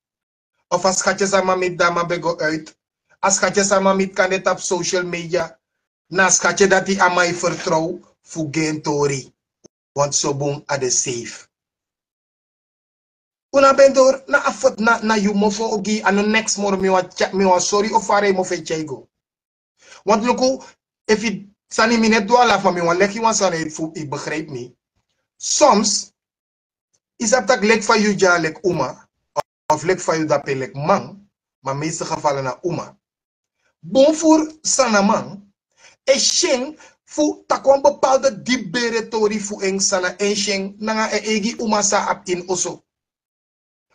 Of a schatje san a man miti, dan a man ben go uit. A schatje san a man miti kande tapu social media. Na a schatje dati a man e fertrow fu gi en tori. Want so bun a de safe. Un no ben doro, na a fot na, na yu mofo o gi, a no neks moro, mi wani tya-, mi wani sori yu fa a rei mofo e tyai go. Want luku, efu yu sani, mi no e du ala, fa mi wani legi wan sani fu yu begrijp mi. Soms, yu sabi taki leki fa yu dya leki uma, of leki fa yu dape leki man, ma meeste gevallen na uma. Bun furu san a man e si en, fu taki wan bepaalde dipi bere tori fu en, san na en si en nanga en eigi uma san a abi ini oso.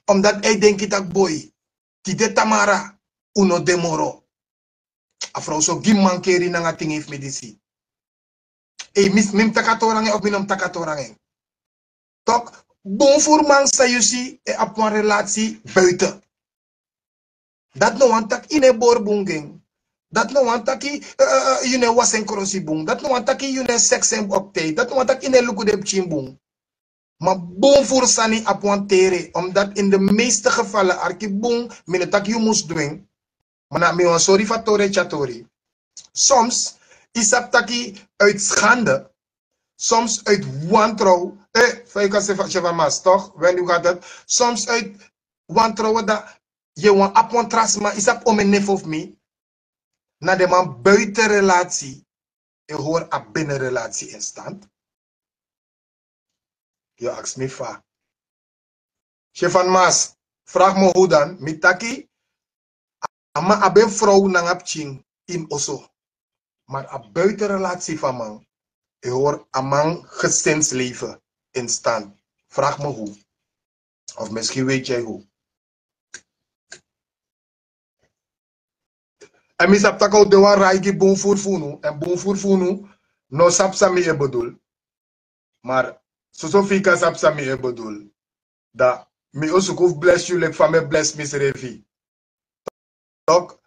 Omdat a e denki taki boi, tide tamara un no de moro. A frow so gi mankeri nanga tingi fu mi disi. Ei, mi, mi mus taki a tori nanga en of mi no mus taki a tori nanga en? Toch, bun furu man san yu si e abi wan relasi buiten. Dati no wani taki yu no e bori bun gi en. Dati no wani taki, eh, eh, eh, yu no e wasi en krosi bun. Dati no wani taki yu no e seks en op tijd. Dati no wani taki yu no e luku den pikin bun. Ma bun furu sani abi wan tere, omdat in de meeste gevallen, arki bun, mi no taki yu mus du en. Ma na mi wani sori yu fa tori e tyari tori. Soms, yu sabi taki uit schande, soms uit wantrouw, eh, fa yu kan sê fa, sê fa mas, toch? Wen yu gaat het. Soms uit wantrouwen, dan yu wani abi wan tra sma, yu sabi omeni fu mi. Na den man buiten relasi e hori a binnen relasi in stand. Yu aksi mi fa. Sê fa mas, vraag mi hoe dan, mi taki, a man abi en frow nanga pikin. in oso. Maar a buitenrelatie van man, e hoor a man gezinsleven in stand. Vraag me hoe. Of misschien weet jij hoe. En mi sabi taki a o de wan raigi bun furu fu unu, en bun furu fu unu no sabi san mi e bedoel. Maar soso fika sabi san mi e bedoel. Da mi o suku fu bless yu leki fa mi e bless misrefi. Tok.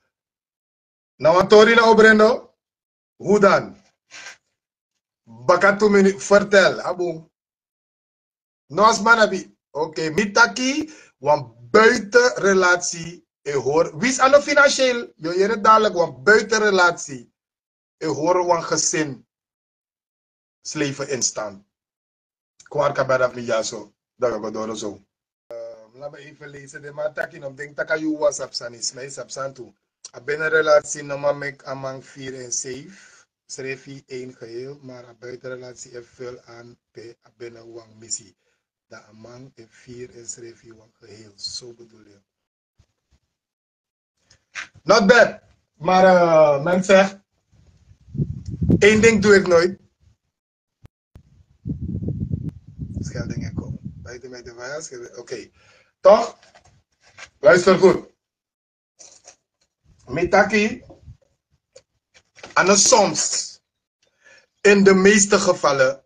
Na wan tori na obrendo. Hoe dan? Baka tu minuten, vertel. Abu. No, a sma no abi. Oké, mi taki wan buitenrelatie e hori. Wins a no financieel, yu o yere dadelijk wan buitenrelatie e hori wan gezinsleven in stand. Kon arka bada fu mi dyaso, dan wi o go doro so. Laat me even lezen. De man taki no, mi denki taki a yu wan sabi sani, sma e sabi sani tu. A binnenrelatie no man meki a man vier en zeven srefi één geheel, maar a buitenrelatie e vul aan pe a binnen wan missie. Dan a man e vier en srefi wan geheel. Zo bedoel je. Not bad. Maar eh, mensen, één ding doe ik nooit. Schelding en kom. Buiten met de vijand, schelding. Oké. Toch? Luister goed. Mi taki, a no soms, in de meeste gevallen,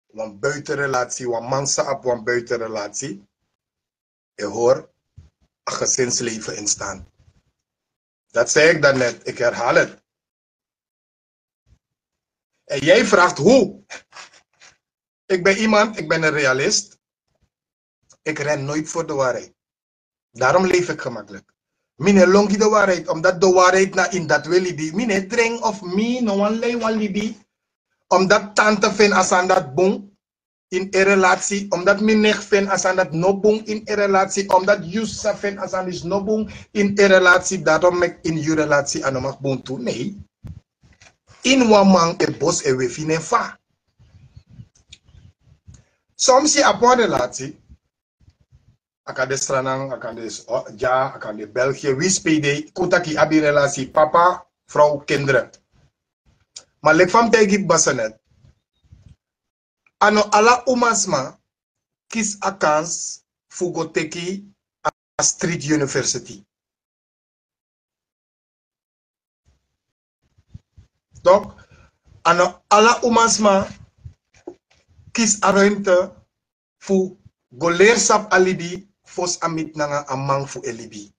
wan buitenrelatie, wan man san abi wan buitenrelatie, e hori a gezinsleven in stand. Dat zei ik daarnet, ik herhaal het. En jij vraagt hoe. Ik ben iemand, ik ben een realist. Ik ren nooit voor de waarheid. Daarom leef ik gemakkelijk. Mi no e lon gi de waarheid, omdat de waarheid na in dat we libi. Mi no e dring of mi no wani lei wan libi. Omdat tante vindt a sani dati bun in een relatie, omdat mi nicht vindt a sani dati no bun in een relatie, omdat yu sisa vindt a sani disi no bun in een relatie, daarom meki in yu relatie a no mag bun tu. Nee. In wan man e bosi en wefi na en fa. Soms yu abi wan relatie, a kan de Sranan, a kan de s-, o, dya, a kan de België, winsi pe yu de, kon taki yu abi relasi, papa, frow, kinderen. Ma leki fa mi taigi baba so net, a no ala umasma kisi a kans fu go teki a street university. Toch, a no ala umasma kisi a ruimte fu go leri sabi a libi fosi a miti nanga a man fu en libi.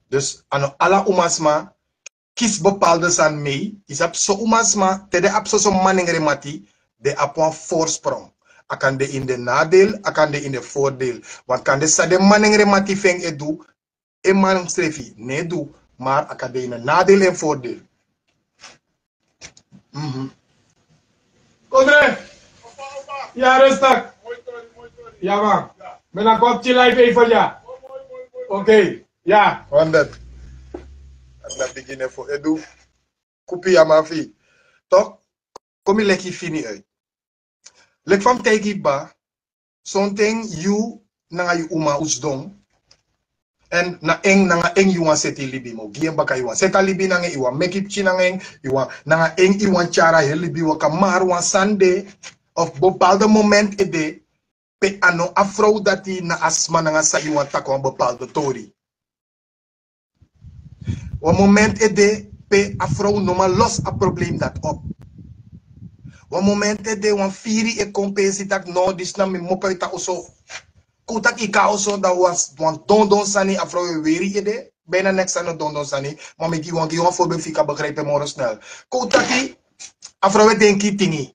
Dus a no ala umasma kisi bepaalde sani mee. Yu sabi, son umasma, te den abi soso manengre mati, den abi wan voorsprong. A kan de in den nadeel, a kan de in den voordeel. Want kan de san den manengre mati fu en e du, en man srefi no e du, maar a kan de in den nadeel en voordeel. Mhm. Kondre. Ya, rustig. Ya, man. Mi na kon tyari live even, ya. Oké. Ya. Honderd. Dati na bigin fu en du. Kupi a man fu yu. Toch, kon mi leki fini uit. Leki fa mi taigi baba, sonten yu nanga yu uma o sidon. En na en, nanga en yu wani seti libi, mi o gi en baka, yu wani seti a libi nanga en, yu wani meki pikin nanga en, yu wani, nanga en yu wani tyari a heri libi waka, maar wan sani de, of bepaalde moment e de, pe a no a frow dati na a sma nanga san yu wani taki wan bepaalde tori. Wan moment e de pe a frow no man los a probleem dati op. Wan moment e de wan firi e kon pe yu si taki no, disi na mi mopo uit a oso. Kon taki yu kon a oso, dan wan, wan dondon sani a frow e weri ede. Bijna niks a no dondon sani. Ma mi gi wan, gi wan voorbeeld fu yu kan begrijpen moro snel. Kon taki a frow e denki tingi.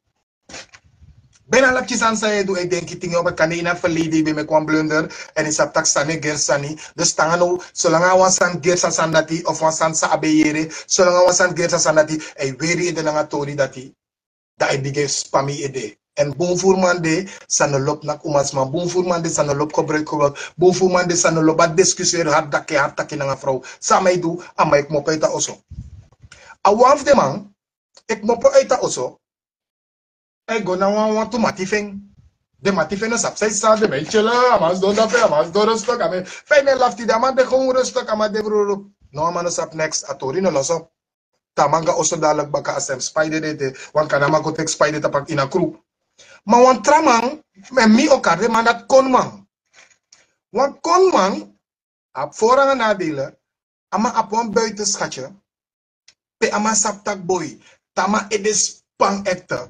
Bijna ala pikin sani san yu e du e denki tingi, omdat kande ini a verleden yu ben meki wan blunder. En yu sabi taki sani e gersi sani. Dus te nanga now, solanga a wan sani gersi a sani dati, of wan sani san a ben yere, solanga a wan sani gersi a sani dati, a e weri ede nanga tori dati. Dan a e bigin span yu ede. En bun furu man de san no lobi naki umasma, bun furu man de san no lobi gebruik gebruik, bun furu man de san no lobi a discussiëri hard taki, hard taki nanga frow. San a man e du, a man e kmopo uit a oso. A wan fu den man e kmopo uit a oso, a e go na wan, wantu mati fu en. Den mati fu en no sabi san e sisa, den man e tyele, a man sidon dape, a man sidon rustig, a man, fa yu e lafu tide, a man de gewoon rustig, a man de vruru. No, a man no sabi neks, a tori no loso. Te a man go na oso dadilik baka, a stem spaide de ete, wan kande a man go teki spaide tapu ini a kru. Ma wan tra man, mi o kari den man dati konman. Wan konman abi voor nanga nadele. A man abi wan buitenschatje. Pe a man sabi taki boi, te a man ede span ekte.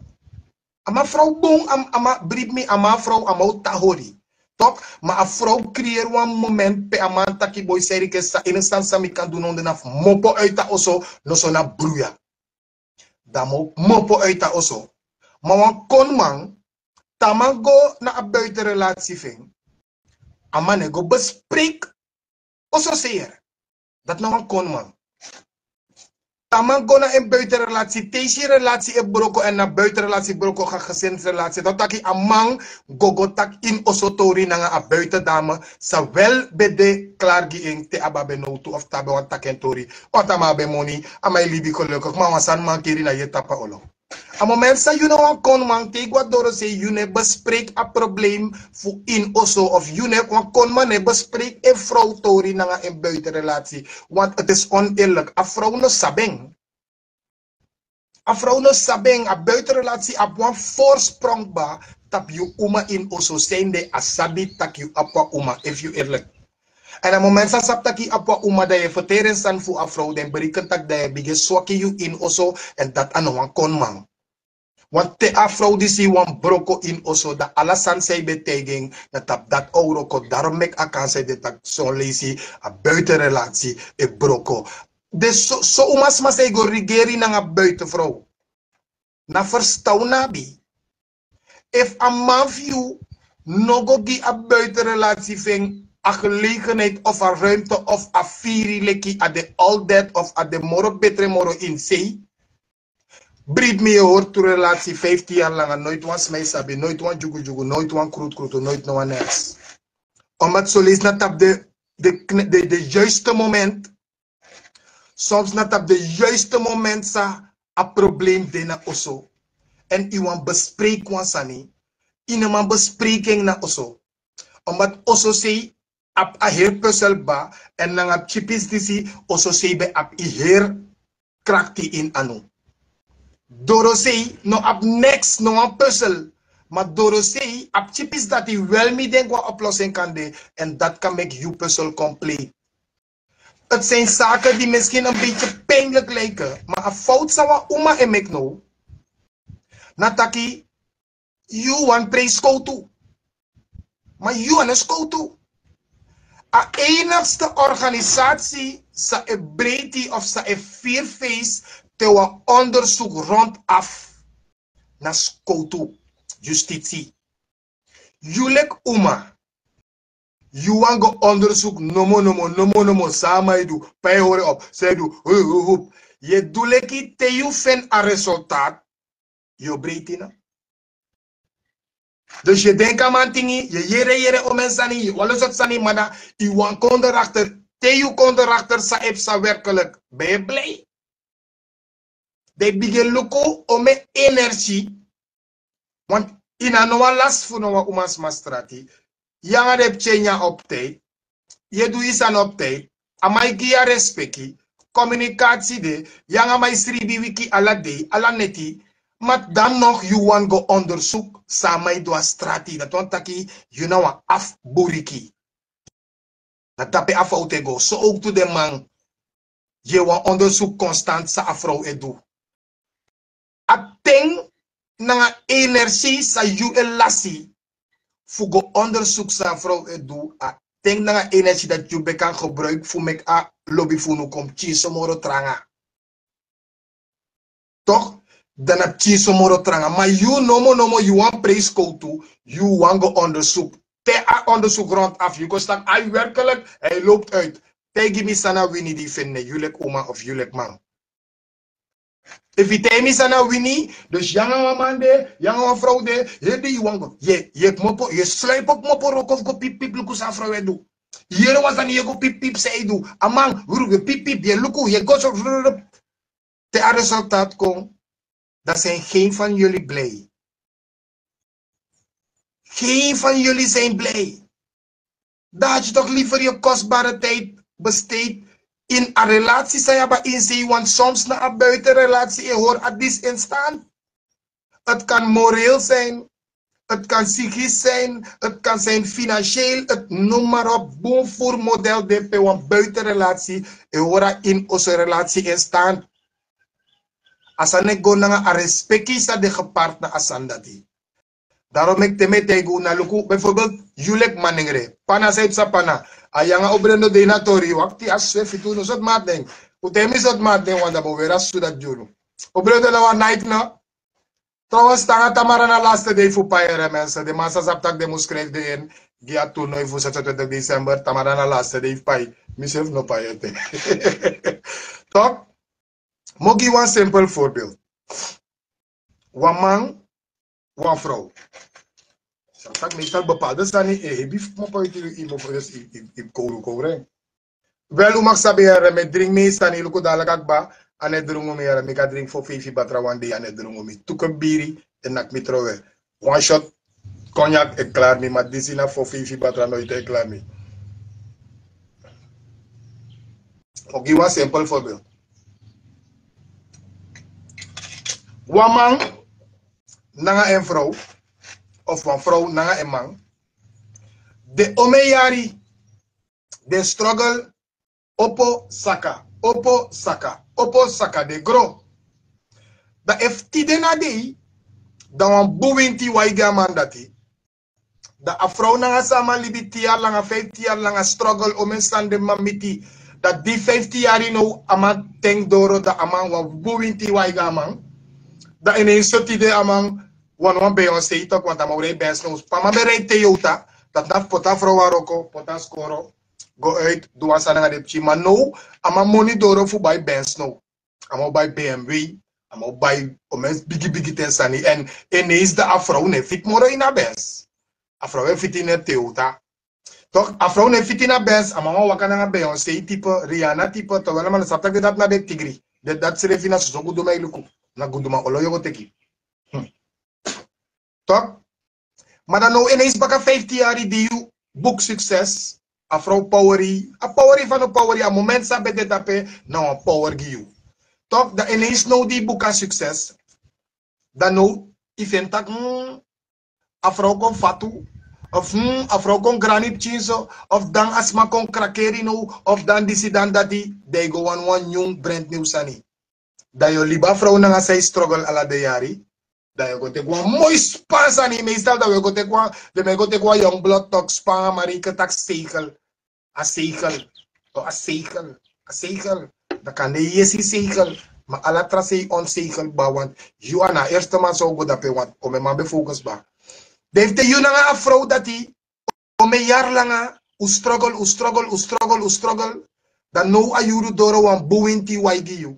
A man frow bun, a man bribi mi, a man frow, a man o tan hori. Tok, ma a frow creëer wan moment pe a man taki boi, san ede, san ede sani san mi kan du, no, dan a fu mopo uit a oso, noso na bruya. Dan a man o mopo uit a oso. Ma wan konman, te a man go na a buitenrelatie fu en, a man no e go bespreek oso seer. Dati na wan konman. Te a man go na en buitenrelatie, te yu si relatie e broko, èn na buitenrelatie broko, ga gezinsrelatie. Dati taki a man go go taki ini oso tori nanga a buitendame, san wel ben de klaar gi en te a ben abi nowtu of te a ben wani taki en tori. Want a man abi moni, a man e libi gelukkig, ma wan sani mankeri na yu e tapu a olo. A moment san yu na wan konman, te yu go na dorosei, yu no e bespreek a probleem fu ini oso, of yu no e, wan konman no e bespreek en frow tori nanga en buitenrelatie. Want het is oneerlijk. A frow no sabi en. A frow no sabi en, a buitenrelatie abi wan voorsprong kba tapu yu uma ini oso, sende a sabi taki yu abi wan uma, efu yu eerlijk. Èn a moment san a sabi taki yu abi wan uma, dan yu e ferteri en sani fu a frow, dan yu e bereken taki dan yu e bigin swaki yu ini oso, èn dati a no wan konman. Want te a frow disi wani broko ini oso, dan ala sani san yu ben taigi en na tapu dati a o wroko. Daarom meki a kan san yu de taki son leisi a buitenrelatie e broko. Dus so, so umasma san e go regeri nanga buitenfrow. Na ferstan un no abi. Efu a man fu yu no go gi a buitenrelatie fu en a gelegenheid of a ruimte of a firi leki a de altijd of a de moro betre moro ini sei. Bribi mi, yu e hori tu relatie vijftien jaar langa, nooit wan sma e sabi, nooit wan dyugudyugu, nooit wan krutukrutu, nooit no wan neks. Omdat soleisi na tapu de, de, de, de juiste moment, soms na tapu de juiste moment san a probleem de na oso. Èn yu wani bespreek wan sani, yu no man bespreek en na oso. Omdat oso sei abi a heri puzzel kba, èn nanga pikin pisi disi oso sei ben abi heri krakti ini anu. Dorosei no abi neks, no wan puzzel. Ma dorosei a pikin pisi dati wel mi denki wan oplossing kan de, èn dati kan meki yu puzzel compleet. Het zijn zaken die misschien een beetje pijnlijk lijken, maar a fout san wan uma e meki now, na taki yu wani prei skowtu. Ma yu a no skowtu. A enigste organisatie san e breiti of san e firi feisi te wan onderzoek rondaf, na skowtu, justitie. Yu leki uma, yu wani go onderzoek nomo nomo nomo nomo, san a man e du, pe a e hori en op, san a e du, hu, hu, hu. Yu e du leki te yu feni a resultaat, yu o breiti na. Dus yu e denki a man tingi, yu e yere yere omeni sani, yu e wani sortu sani, ma dan yu wani kon darakter. Te yu kon darakter, san e psa werkelijk, ben yu blij? Dan yu bigin luku omeni energie. Want yu na no wan lasi fu no wan umasma strati. Yu nanga den pikin e nyan op tijd. Yu e du yu sani op tijd. A man e gi yu a respeki. Komunikasi de. Yu nanga a man e sribi wiki ala dei, ala neti. Ma dan nog yu wani go onderzoek san a man e du a strati. Dati wani taki yu na wan afburiki. Na dape a fout e go. So ook tu den man. Yu e wani onderzoek constant san a frow e du. A ten nanga energie san yu e lasi fu go onderzoek san a frow e du, a ten nanga energie dati yu ben kan gebruik fu meki a lobi fu unu kon pikinso moro tranga. Toch? Dan na pikinso moro tranga. Ma yu nomo nomo, yu wani prei skowtu, yu wani go onderzoek. Te a onderzoek rondaf, yu kon stan, ai, werkelijk, hij loopt uit. Taigi mi san na wini di yu feni, yu leki uma of yu leki man. Efu yu taigi mi san na wini, dus yu nanga wan man de, yu nanga wan frow de, yu e du, yu wani go, yu e, yu e kmopo, yu e sluipi kmopo wroko fu go pipipip luku san a frow e du. Yu yere wan sani, yu e go pipipip san a e du. A man, wru, yu e pipipip, yu e luku, yu e go so, wru, wru. Te a resultaat kon, dan zijn geen van jullie blij. Geen van jullie zijn blij. Dan had je toch liever je kostbare tijd besteed In a relatie san yu abi a inzei, want soms na a buitenrelatie e hori a disstand. Het kan moreel zijn, het kan psychisch zijn, het kan zijn financieel, het noem maar op. Bun voer model de pe wan buitenrelatie e hori a in onze relatie in stand. A sani e go nanga a respeki san de gepaard na a sani dati. Daarom meki te mi e taigi unu, luku, bijvoorbeeld, yu leki manengre. Pana san yu psa pana. A yanga obrendo de na tori, wakti a swe fitu, no sot maat nen. U te mi sot maat nen, want dan bo weri a susu dati gi unu. Obrendo na wan Nike na. Trouwens, tanga tamara na laatste dei fu pai, mensen. De man san sabi tak' den mus schrijf den in. Gi a toernooi fu zesentwintig december, tamara na laatste dei fu pai. Mi srefi no pai ete. Toch? Mi o gi wan simpel voorbeeld. Wan man, wan vrouw. San tak' meestal bepaalde sani e hebi fu kmopo iti, i mo fu dus i, i, i kowru kowru en. Wel, un mag sabi, here, mi e dringi mi sani, luku, dala kaba, a no e drungu mi, here, mi kan dringi fo feifi batra wan dei, a no e drungu mi. Tu kop biri, e naki mi trowe. Wan shot cognac, e klari mi, ma disi na fo feifi batra noiti e klari mi. Mi o gi wan simpel voorbeeld. Wan man nanga en vrouw, of wan vrouw nanga en man, den omeni yari, den struggle, opo saka, opo saka, opo saka, den gro. Dan efu tide na dei, dan wan bun winti wai gi a man dati. Dan a vrouw nanga san a man libi tin yari langa, fiftin yari langa, struggle, omeni sani den man miti. Dan di fiftin yari now a man ten doro, dan a man wan bun winti wai gi a man. Dan ineens so tide a man wani wan Beyoncé, toch, want a man o rij Benz now. Pe a man ben rij Toyota, dati na fu poti a vrouw na wroko, poti a skoro, go uit, du wan sani nanga den pikin. Ma now a man moni doro fu bai Benz now. A man o bai B M W, a man o bai omeni bigi bigi ten sani. En ineens dan a vrouw no e fiti moro ini a Benz. A vrouw e fiti ini a Toyota. Toch, a vrouw no e fiti ini a Benz, a man wani waka nanga Beyoncé type, Rihanna type, terwijl a man no sabi tak' den dati na den tigri. Den dati srefi na soso guduman e luku. Na guduman olo yu o go teki. Hmm. Toch? Ma dan now ineens baka fiftin yari di yu boek succes, a vrouw power yu, a power yu, fa no power yu, a moment san a ben de dape, na wan power gi yu. Toch, dan ineens now di yu boek a succes, dan now yu feni tak', hmm, a vrouw kon fatu, of, hmm, a vrouw kon grani pikin so, of dan a sma kon krakeri now, of dan disi dan dati, dan yu go wani wan nyun brand new sani. Dan yu o libi a vrouw nanga san yu struggle ala den yari. Dan yu o go teki wan moi span sani, meestal dan wi o go teki wan, den man e go teki wan young blood, toch, span, a man e taki zegel. A zegel. O, a zegel. A zegel. Dan kande yesi zegel. Ma ala tra sei onzegelbaar, want yu a na a eerste man san o go dape, want omeni man ben focus kba. Dan efu te yu nanga a vrouw dati, omeni yari langa, un struggle, un struggle, un struggle, un struggle. Dan now a yuru doro, wan bun winti wai gi yu.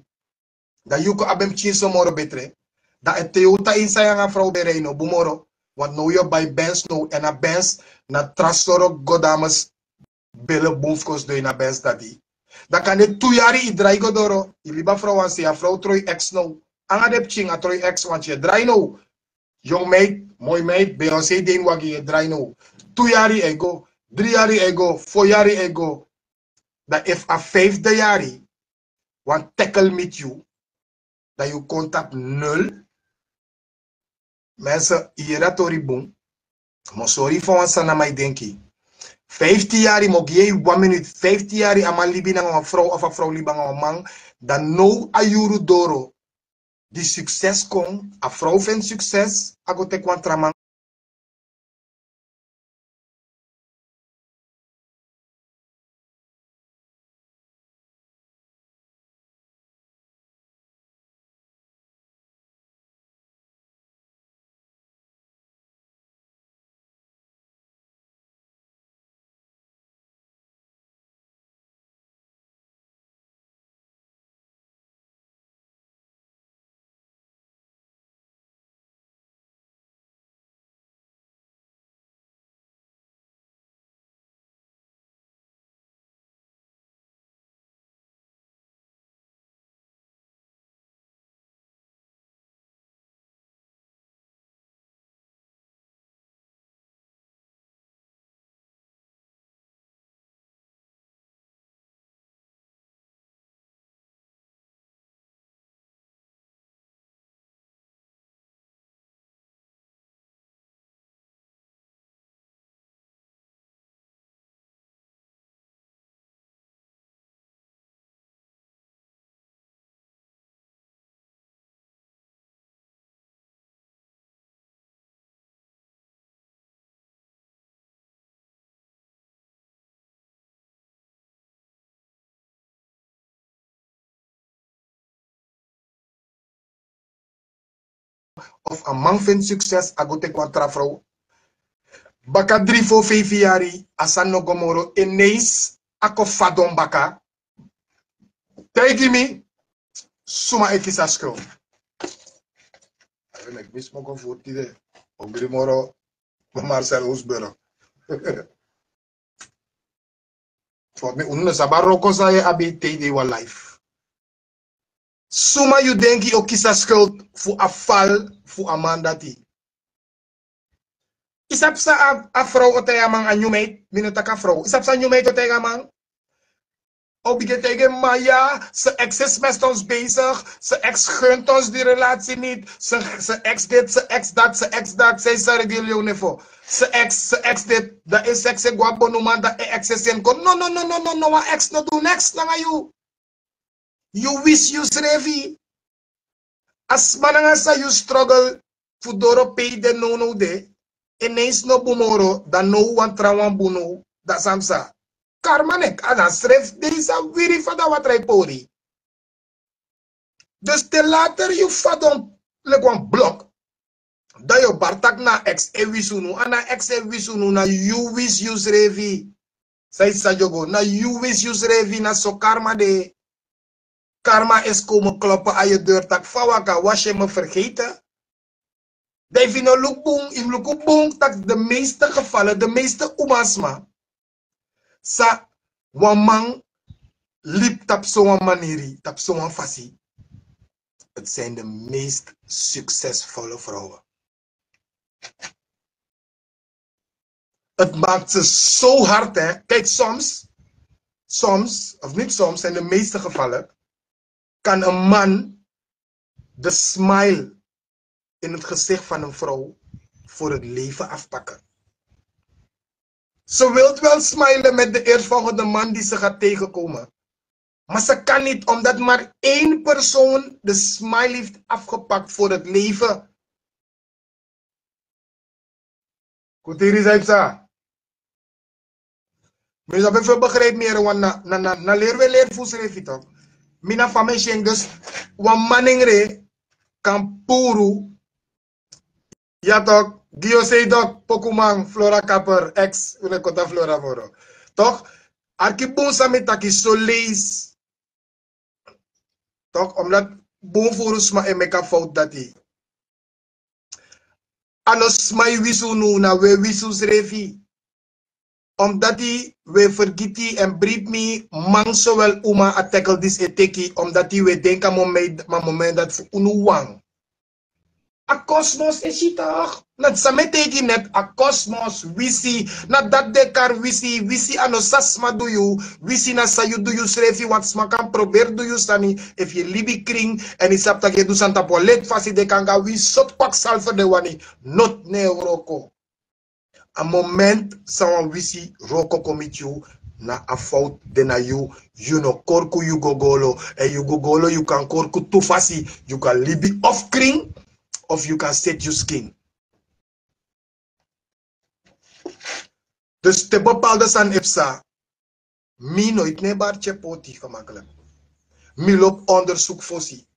Dan yu kon abi en pikin so moro betre. Dan a Toyota ini san yu nanga a vrouw ben rij no bun moro. Want now yu o bai Benz now, en a Benz na tra soro go dames bele bun fu kon sidon ini a Benz dati. Dan kande tu yari yu drai go doro, yu libi a vrouw wan sei, a vrouw troi ex now. Nanga den pikin a troi ex, want yu e drai now. Young meid, moi meid, Beyoncé de ini wagi, yu e drai now. Tu yari e go, dri yari e go, fo yari e go. Dan efu a fifde yari wan tackle miti yu, dan yu kon tapu nul. Mensen, yu yere a tori bun. Mi o sori yu fa wan sani na mi e denki. Fiftin yari, mi o gi yu wan minuut. Fiftin yari a man libi nanga wan vrouw, of a vrouw libi nanga wan man. Dan now a yuru doro di succes kon, a vrouw feni succes, a go teki wan tra man. of a man feni sukses, a go teki wan tra frow. Baka dri fo feifi yari, a sani no go moro, ineens a kon fadon baka. Taigi mi, suma e kisi a skrol. Ayo, meki mi smoko fu tide. Ogri moro, Marcel Hoesburg. Fu mi, unu no sabi a wroko san yu e abi te yu de ini wan life. Suma yu denki o kisi a skuld fu a fal fu a man dati? Yu sabi san a, a frow o taigi a man, a nyun meid, mi no taki a frow. Yu sabi san a nyun meid o taigi a man? O bigin taigi en: "Ma ya, zijn ex is met ons bezig. Zijn ex gunt ons die relatie niet. Zijn, zijn ex dit, zijn ex dat, zijn ex dat." Zij zei: "Regel jou nevo. Zijn ex, zijn ex dit." Dan is ex en gwa bonuman, dan ex is en kon. No, no, no, no, no, no, wan ex no du niks nanga yu. Yu wisi yusrefi. A sma nanga san yu struggle fu doro pe yu de nownow de, ineens no bun moro, dan now wan trawan bun now, dan san psa? Karma nek, a na srefi dei san wiri fa dan wan tra e pori. Dus te later yu fadon leki wan blok, dan yu o bari taki na ex e wisi unu, a na ex e wisi unu, na yu wisi yusrefi. San yu sa dyogo, na yu wisi yusrefi, na so karma de. Karma is komen kloppen aan je deur taki: "Fa waka, was je me vergeten?" Dan efu yu no luku bun, yu mus luku bun taki de meeste gevallen, de meeste umasma san wan man libi tapu sowan maniri, tapu sowan fasi, het zijn de meest succesvolle vrouwen. Het maakt ze zo hard, hè. Kijk, soms, soms, of niet soms, in de meeste gevallen, kan een man de smile in het gezicht van een vrouw voor het leven afpakken. Ze wilt wel smilen met de eerstvolgende man die ze gaat tegenkomen. Maar ze kan niet, omdat maar één persoon de smile heeft afgepakt voor het leven. Kutiri, san yu psa? Mi no sabi efu yu begrijp mi, wan na, na, na, na leri wi e leri fu srefi tok. Mi na fa mi e si en, dus wan manengre kan puru. Ya tok, gi yu sei tok, pokuman, Flora Kapper, ex, un e koti a Flora moro. Tok, arki bun san mi taki, so leisi. Tok, omdat bun furu sma e meki a fout dati. A no sma e wisi unu, na wi e wisi unsrefi. Omdat wi e fergiti, en bribi mi, man zowel uma, a tackle disi e teki, omdat wi e denki a moment, ma moment dati fu unu wan. A kosmos e si tok. Na san mi e taigi yu net, a kosmos, wisi, na dati den e kari wisi, wisi a no san sma du yu, wisi na san yu du yusrefi, want sma kan proberi du yu sani, efu yu e libi krin, èn yu sabi tak' yu e du sani tapu wan leti fasi, den kan go na wi sortu kwaksalfer den wani, noti no e wroko. A moment san wan wisi wroko kon miti yu, na a fout de na yu, yu no korku yu gogolo, èn yu gogolo yu kan korku tu fasi, yu kan libi of krin, of yu kan seti yu skin. Dus te bepaalde sani e psa, mi noiti no e bari tyepoti gemakkelijk. Mi lobi onderzoek fosi.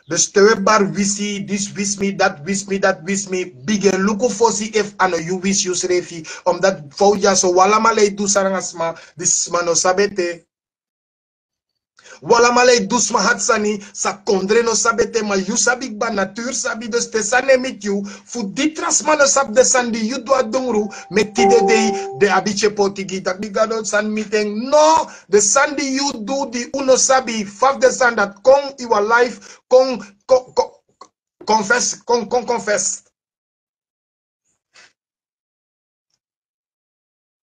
Dus te wi e bari wisi, disi wisi mi, dati wisi mi, dati wisi mi, bigin luku fosi efu a no yu wisi yusrefi, omdat fout dyaso wi alamala e du sani nanga sma, disi sma no sabi ete. Wi alamala e du sma hati sani, san kondre no sabi ete, ma yu sabi kba, natuur sabi, dus te sani e miti yu, fu di tra sma no sabi den sani di yu du a dungru, meki tide dei den abi tyepoti gi, taki mi Gado, san miti en, no, den sani di yu du di un no sabi, fa fu den sani dati kon ini wan life, kon, kon, kon, confess, kon, kon confess.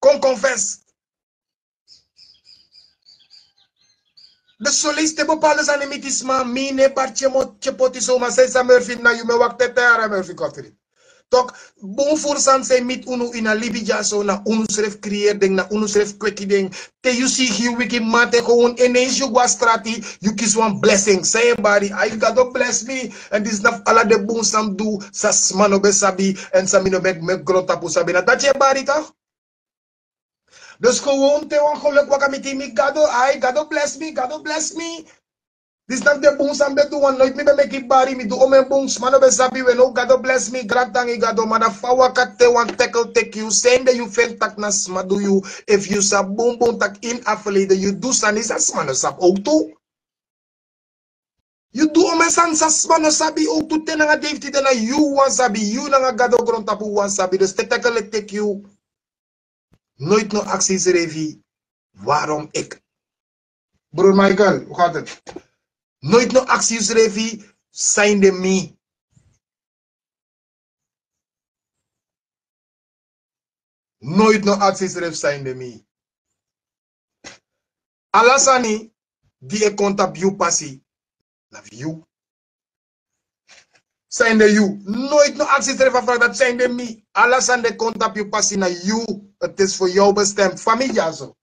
Kon confess. Dus so leisi te bepaalde sani miti sma, mi no e bari tyepoti so, ma san yu sa Murphy, na yu mi e wakti ete, Ara Murphy Kotri. Tok, bun furu sani san e miti unu ini a libi dyaso, na unu srefi creëer den, na unu srefi kweki den. Te yu si yu wiki mate, gewoon ineens yu go na strati, yu kisi wan blessing. San yu e bari, ai, Gado bless mi. Èn disi na fu ala den bun san mi du, san sma no ben sabi, èn san mi no ben meki grontapu sabi. Na dati yu e bari tok. Dus gewoon te wan geluk waka miti mi, Gado, ai, Gado bless mi, Gado bless mi. Disi na fu den bun san mi ben du. Wan noiti mi ben meki bari, mi du omen bun. Sma no ben sabi. We now Gado bless mi, grantangi Gado. Ma na fa waka te wan tackle teki yu, sende yu feni taki na sma du yu. Efu yu sabi bunbun taki ini a verleden yu du sani san sma no sabi owktu. Yu du omen sani san sma no sabi owktu. Te nanga dei fu tide na yu wan sabi, yu nanga Gado grontapu wan sabi. Dus te tackle teki yu, noiti no aksi yusrefi: waarom ik? Broer Michael, hoe gaat het? Noiti no aksi yusrefi: sende mi. Noiti no aksi yusrefi: sende mi. Ala sani di e kon tapu yu pasi, na fu yu. Sende yu. Noiti no aksi yusrefi a vraag dati: sende mi. Ala sani di e kon tapu yu pasi na yu. Het is voor jou bestemd. Fa mi dyaso.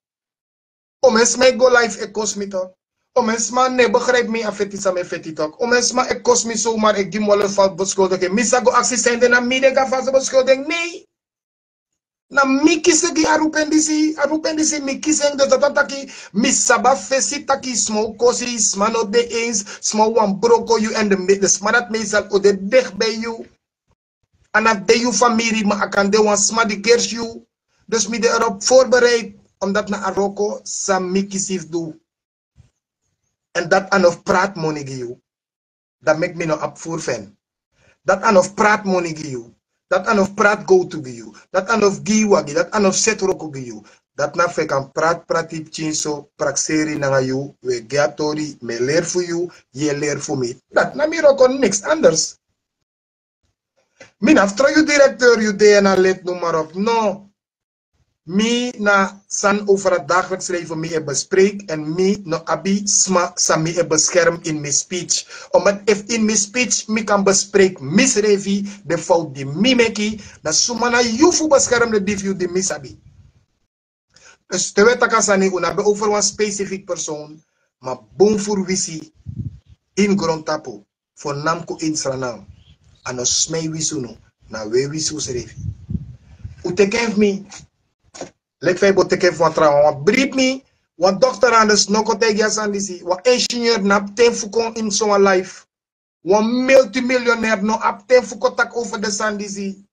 Omen sma e go live e kosi mi tok. Omen sma no e begrijpi mi, a feti san mi e feti tok. Omen sma e kosi mi, zomaar e gi mi wan fasi beschuldiging. Mi sa go aksi sende, na mi den gi a fasi beschuldiging? Nee. Na mi kisi gi a roepen disi. A roepen disi mi kisi en. Dus dati wani taki mi sabi a fesi taki sma o kosi, sma no de eens, sma wani broko yu, en de me-, de sma dati meestal o de dicht bij yu. A no de yu famiri, ma a kan de wan sma di gersi yu. Dus mi de erop voorbereid, omdat na a wroko san mi kisi fu du. En dati a no fu praat moni gi yu. Dati meki mi no abi voer fu en. Dati a no fu praat moni gi yu. Dati a no fu praat gowtu gi yu. Dati a no fu gi yu wagi. Dati a no fu seti wroko gi yu. Dati na fu e kan praat, praat pikin so, prakseri nanga yu, we gi a tori, mi e leri fu yu, yu e leri fu mi. Dati na mi wroko, niks anders. Mi no abi fu tron yu directeur, yu D N A lid, noem maar op. No. Mi na san over het dagelijks leven mi e bespreek, en mi no abi sma san mi e bescherm in mi speech. Omdat efu in mi speech mi kan bespreek misrefi, de fout di mi meki, na suma na yu fu bescherm de difi yu di mi sabi. Dus te we taki a sani, un no ben over wan specifiek persoon, ma bun furu wisi ini grontapu, voornamelijk ini Sranan. A no smei wisi unu, na we wisi unsrefi. Un teki en fu mi, leki fa yu bo teki en fu wan trawan. Wan bribi mi, wan dokter anders no kon taigi a sani disi. Wan ingenieur no abi ten fu kon ini so wan live. Wan multimiljonair no abi ten fu kon taki over de sani disi.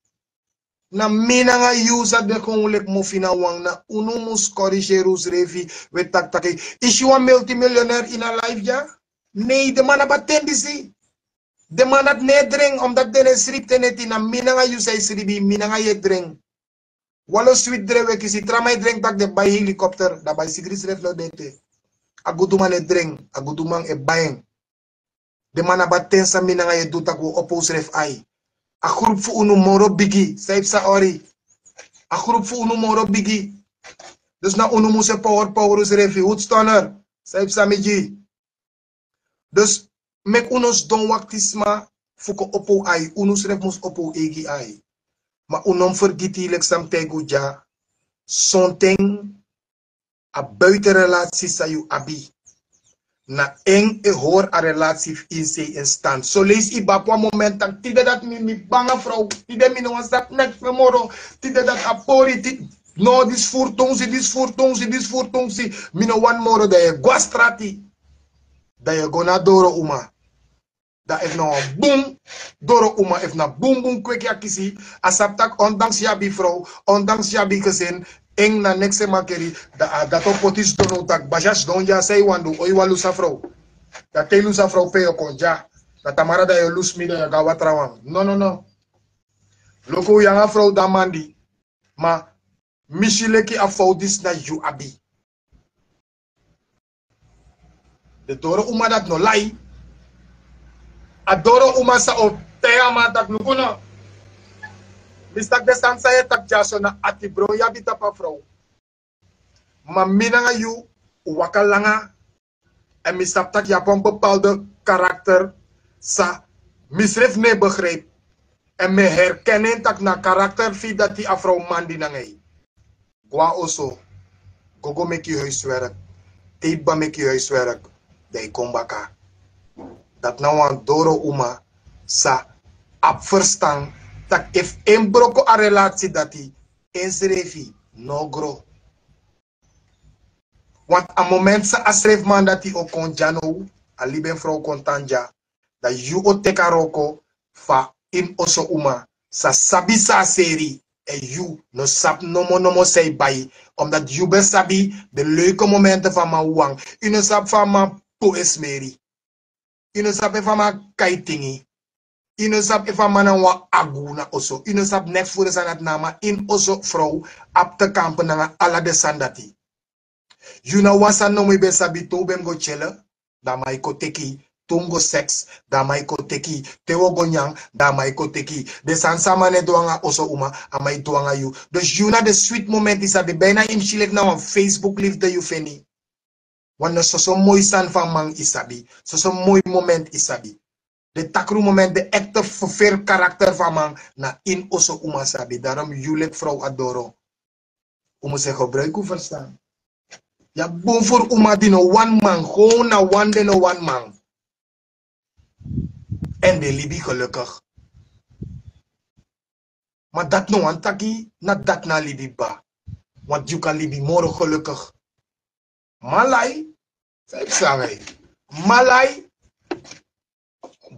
Na mi nanga yu sa de gewoon leki mofi na wan, na unu mus corrigeri unsrefi, we taki taki. Yu si wan multimiljonair ini a live dya? Nee, den man no abi a ten disi. Den man dati no e dren, omdat den no e sribi te neti, na mi nanga yu sa e sribi, mi nanga yu e dren. Wan lo switi dren we kisi, tra man e dren taki den bai helikopter, dan bai sigri srefi no de ete. A guduman e dren, a guduman e bai en. Den man no abi a ten san mi nanga yu e du taki wi o opo unsrefi ai. A grupu fu unu moro bigi, san yu psa ori. A grupu fu unu moro bigi. Dus na unu mus e power power unsrefi, hoedstoner, san yu psa mi gi. Dus meki un no sidon wakti sma fu kon opo un ai, unu srefi mus opo un eigi ai. Ma un no mus fergiti, leki san mi taigi un dya, sonten a buitenrelatie san yu abi, na en e hori a relatie fu insei en stand. Soleisi yu bo abi wan moment taki tide dati mi, mi banga frow, tide mi no wani sabi neks fu en moro, tide dati a pori, ti-, no, disi furu tungsi, disi furu tungsi, disi furu tungsi, mi no wani moro, dan yu e go a strati. Dan yu e go na doro uma. Dan efu na wan bun doro uma, efu na bun bun kweki a kisi, a sabi taki ondanks yu abi frow, ondanks yu abi gezin, en na neks e makeri, dan a dati o poti sidon now taki basi a sidon dya, san yu wani du, o yu wani lusu a frow. Dan te yu lusu a frow pe yu o kon dya? Dan tamara dan yu o lusu mi, dan yu o go na wan trawan. No, no, no. Luku, yu nanga a frow de a mandi. Ma mi si leki a fout disi na yu abi. Den doro uma dati no lai. A doro uma sa o taigi a man taki luku no. Mi si taki den sani san yu e taki dyaso na ati bron yu abi tapu a frow. Ma mi nanga yu, un waka langa. Èn mi sabi taki yu abi wan bepaalde karakter san misrefi no e begrijpi. Èn mi e herken en taki na a karakter fu yu dati a frow mandi nanga yu. Go na oso, go go meki yu huiswerk. Te yu kba meki yu huiswerk, dan yu kon baka. Dati na wan doro uma san abi ferstan taki efu en broko a relatie dati, ensrefi no o gro. Want a moment san a srefiman dati o kon dya now, a libi en frow kon tan dya, dan yu o teki a wroko fu a ini oso uma san sabi san a seri. Èn yu no sabi nomo nomo san yu bai, omdat yu ben sabi den leuke momenten fu a man wawan. Yu no sabi fa a man puu en smeri. Yu no sabi efu a man kai tingi. Yu no sabi efu a man na wan agu na oso. Yu no sabi neks fu den sani dati. Na a man ini oso frow abi te kampu nanga ala den sani dati. Yu na wan sani nomo yu ben sabi, te un ben mus go tyele, dan a man e kon teki. Te un mus go seks, dan a man e kon teki. Te un o go nyan, dan a man e kon teki. Den sani san a man no e du nanga oso uma, a man e du nanga yu. Dus yu na den switi momenti yu sabi, bijna yu mus si leki na wan Facebook liefde yu feni. Want na soso moi sani fu a man yu sabi, soso moi momenti yu sabi. Den takru momenti, den ekte verferi karakter fu a man, na ini oso uma sabi. Daarom yu leki frow a doro. Un mus e gebruiki un ferstan. Yu abi bun furu uma di no wani man, gewoon na wan den no wani man. Èn den libi gelukkig. Ma dati no wani taki na dati na a libi kba. Want yu kan libi moro gelukkig. Malai, san yu sabi. Malai,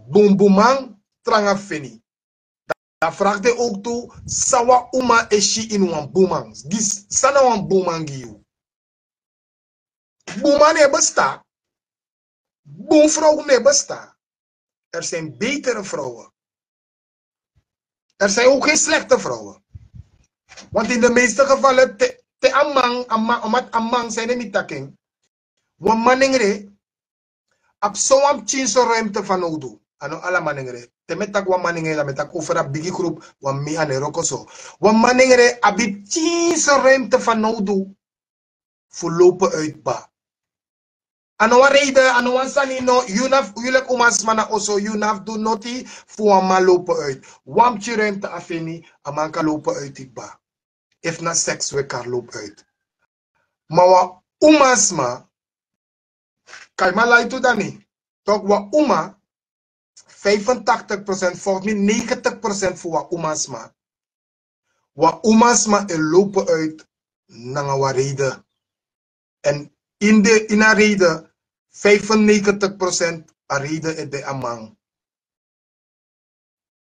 bunbunman, tranga feni. Dan vraag den ook tu, san wan uma e si ini wan bunman. Gi s-, san na wan bunman gi yu. Bunman no e besta. Bun vrouw no e besta. Er zijn betere vrouwen. Er zijn ook geen slechte vrouwen. Want in de meeste gevallen, te, te a man, a man, omdat a man zijn er niet taking. Wan manengre, abi sowan pikin so ruimte fanowdu. A no ala manengre. Te mi e taki wan manengre, dan mi e taki over a bigi groep, want mi a no e wroko so. Wan manengre abi pikin so ruimte fanowdu fu lopen uit kba. A no wan reden, a no wan sani no, yu na, yu leki umasma na oso, yu no abi du noti fu wan man lopen uit. Wan pikin ruimte a feni, a man kan lopen uit kba. Efu na seks we kan lopen uit. Ma wan umasma, kan yu man lai tu dani. Toch wan uma, vijfentachtig procent, volgens mij negentig procent fu wan umasma. Wan umasma e lopen uit nanga wan reden. En in de, in a reden, vijfennegentig procent a reden e de a man.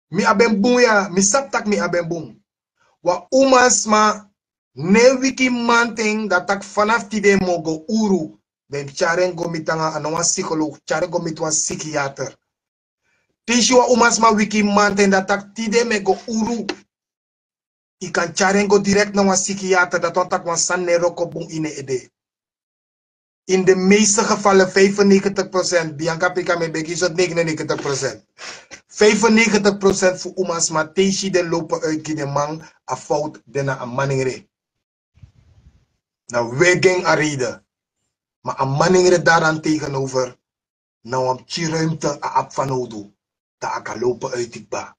Mi abi en bun ya, mi sabi taki mi abi en bun. Wan umasma, ne wiki manten, dan taki vanaf tide mi o go uru. Dan yu tyari en go miti nanga, a no wan psycholoog, tyari en go miti wan psychiater. Te yu si wan umasma wiki manten, dan taki tide mi e go uru. Yu kan tyari en go direct na wan psychiater, dati wani taki wan sani no e wroko bun ini en ede. In de meeste gevallen, vijfennegentig procent, Bianca Pika, mi e begi yu, so negenennegentig procent. Vijfennegentig procent fu umasma, te yu si den lopen uit gi den man, a fout de na a manengre. Na wegen a reden. Ma a manengre daaraan tegenover, na wan pikin ruimte a abi fanowdu, dan a kan lopen uit kba.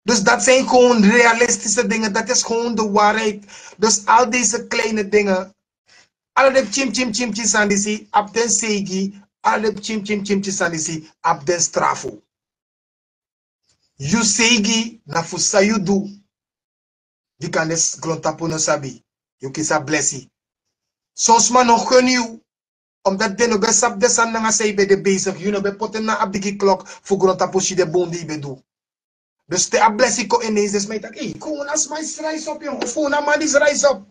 Dus dat zijn gewoon realistische dingen. Dat is gewoon de waarheid. Dus al deze kleine dingen. Ala den pikin pikin pikin pikin sani disi abi den seigi. Ala den pikin pikin pikin pikin sani disi abi den strafu. Yu seigi na fu san yu du. Di kande grontapu no sabi, yu kisi a blesi. Son sma no gun yu. Omdat den no ben sabi den sani nanga san yu ben de bezig. Yu no ben poti en na a bigi klok fu grontapu si den bun di yu ben du. Dus te a blesi kon ineens, den sma e taki: "Ei, kon na sma disi rise up, yu, of kon na man disi rise up."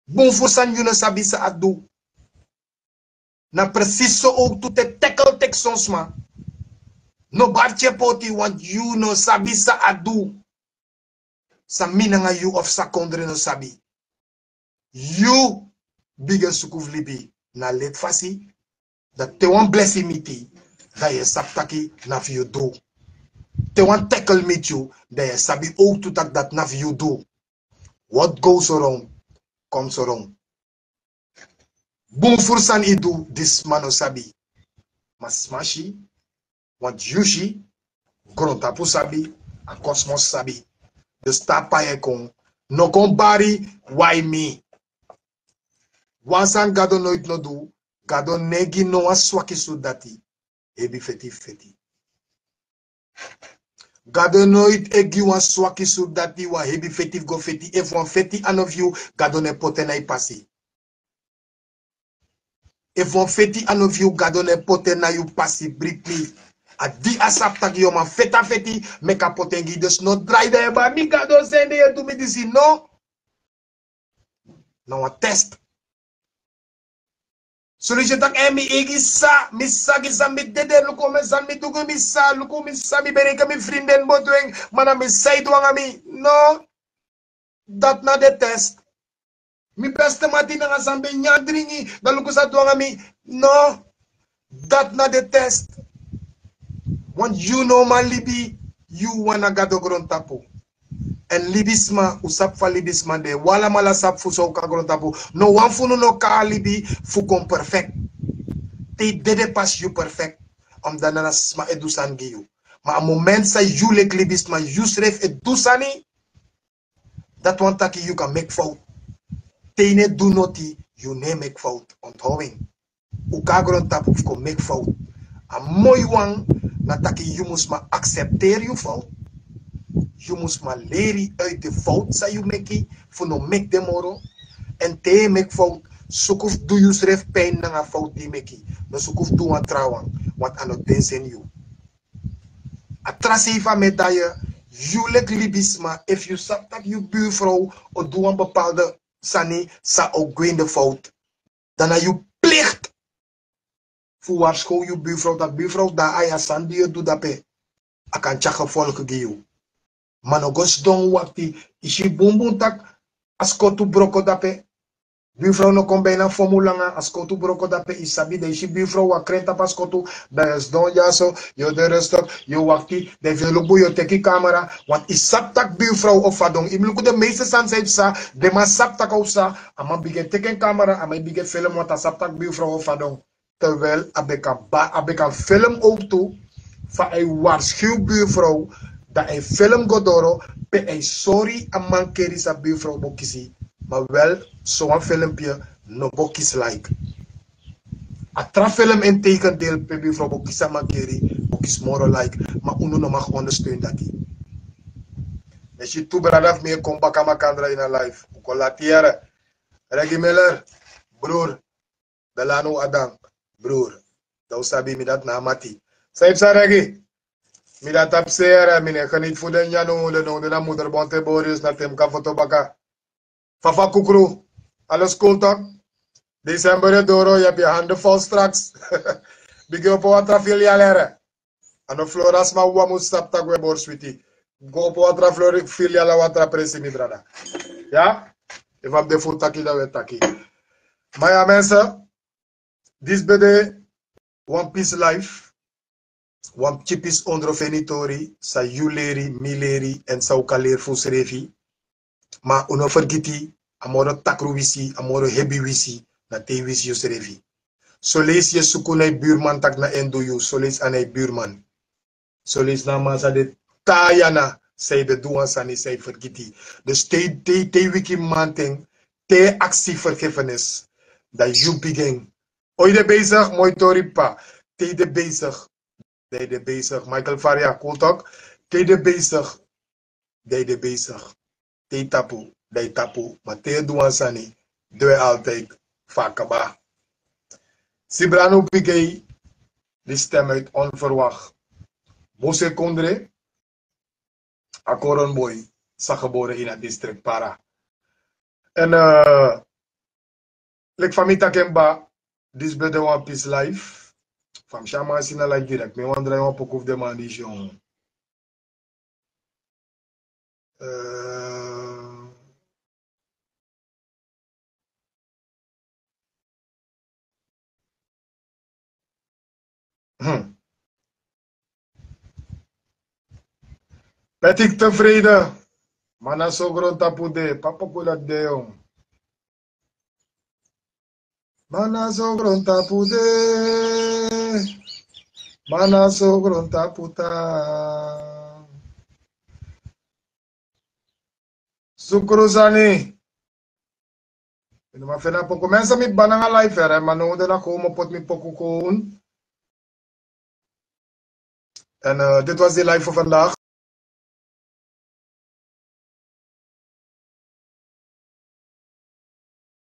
Bun fu san yu no sabi san a du. Na precies so ook tu te tackle teki son sma. No bari tyari poti, want yu no sabi san a du. San mi nanga yu of san kondre no sabi. Yu bigin suku fu libi na leti fasi. Dan te wan blesi miti, dan yu e sabi taki na fu yu du. Te wan tackle miti yu, dan yu e sabi ook tu taki dati na fu yu du. What goes around comes around. Bun furu sani yu du, disi sma no sabi. Ma sma si, want yu si, grontapu sabi, a kosmos sabi. Dus te a pai e kon, no kon bari wai mi. Wan sani Gado noiti no du, Gado no e gi no wan swaki surdati hebi feti fu feti. Gado noiti e gi wan swaki surdati wan hebi feti fu go feti. Efu wan feti a no fu yu, Gado no e poti en na yu pasi. Efu wan feti a no fu yu, Gado no e poti en na yu pasi, bribi mi. A di a sabi taki yu o man feti a feti, meki a poti en gi yu. Dus no drai dan yu e bari mi, Gado, sende yu e du mi disi. No. Na wan test. Solution taki, eh, mi eigi sa, mi sa gi sa, mi dede, luku mi san mi du gi mi sa, luku mi sa, mi bereken mi vrienden bo du en, ma na mi sa e du anga mi. No. Dati na den test. Mi beste mati nanga san ben nyan dringi, dan luku san du anga mi. No. Dati na den test. Want yu no man libi, yu wan na Gado grontapu. Èn libisma, un sabi fa libisma de, un alamala sabi fu san un kon na grontapu. No wan fu unu no kon a libi fu kon perfect. Te yu dede pasi yu perfect. Omdat na sma e du sani gi yu. Ma a moment san yu leki libisma, yusrefi e du sani, dati wani taki yu kan meki fout. Te yu no e du noti, yu no e meki fout. Onthoud en. Un kon na grontapu fu kon meki fout. A moi wan na taki yu mus man aksepteri yu fout. Yu mus man leri uit de fout san yu meki, fu no meki den moro. Èn te yu e meki fout, suku fu du yusrefi pijn nanga fout di yu meki. No suku fu du wan trawan, want a no den seni yu. A tra sei fu a medaille, yu leki libisma, efu yu sabi taki yu buurvrouw o du wan bepaalde sani san o gwe in de fout, dan na yu plicht fu waarschuw yu buurvrouw taki, buurvrouw, dan a ya sani di yu o du dape, a kan tyari gevolgen gi yu. Ma no go sidon wakti, yu si bunbun taki a skotu broko dape. Buurvrouw no kon bijna fomu langa, a skotu broko dape, yu sabi, dan yu si buurvrouw wakren tapu a skotu, dan yu sidon dyaso, yu o de rustig, yu o wakti, dan yu feni luku bun, yu o teki camera, want yu sabi taki buurvrouw o fadon. Yu mus luku den meeste sani san yu psa, den man sabi taki a o psa, a man bigin teki en camera, a man e bigin film, want a sabi taki buurvrouw o fadon. Terwijl a ben kan ba-, a ben kan film ook tu, fa a e waarschuw buurvrouw, dan a e film go doro, pe a e sori a mankeri san buurvrouw bo kisi. Ma wel, so wan filmpje no bo kisi like. A tra film in tegendeel, pe buurvrouw bo kisi a mankeri, bo kisi moro like. Ma unu no mag ondersteun dati. Mi si tu brada fu mi e kon baka makandra ini a live. Un kon lati yere. Reggie Miller, broer. Delano Adam, broer. Dan un sabi mi dati na a mati. San yu psa, Reggie? Mi dati a psa yere, mi no e geniet fu den nyan no, den no, den na moederbond te bori, dus na te mi kan foto baka. Fafa kukru, alles cool toch? December e doro, yu abi yu handen vol straks. Bigin opo wan tra filial yere. A no Flora sma wawan mus sabi taki un e bori switi. Go opo wan tra filial na wan tra presi, mi brada. Ya? Efu a mus de fu taki, dan un e taki. Ma ya, mensen, disi ben de wan peace life. Wan pikin pisi ondro fu ini tori, san yu leri, mi leri, èn san un kan leri fu unsrefi. Ma un no fergiti, a moro takru wisi, a moro hebi wisi, na te yu wisi yusrefi. Soleisi yu e suku na yu buurman taki na en du yu, soleisi a na yu buurman. Soleisi na a man san de te na yu ana, san yu ben du wan sani san yu fergiti. Dus te, te, te yu wiki mamanten, te yu aksi vergiffenis, dan yu bigin. Oi, de bezig, moi tori pa. Te yu de bezig, dan yu de bezig. Michael Faria, cool toch? Te yu de bezig, dan yu de bezig. Te yu tapu, dan yu tapu. Ma te yu du wan sani, du en altijd fu a kaba. Sibrano Bigay, die stem uit onverwacht. Bose Kondre, a Koronboy, san gebore in a district Para. En, eh, leki fa mi taki en kaba, disi ben de wan peace life. Fa mi si a man si na live direct, mi wani drai wan poku fu den man disi, yon. Eh, hmm. Patrick Tevreden. Ma na so grontapu de, papa kula de, yon. Ma na so grontapu de. Ma na so grontapu ta. Sukru sani. Mi no man feni a poku. Mensen, mi bari nanga live, hè, ma now den na kon poti mi poku kon. En, eh, dit was de live voor vandaag.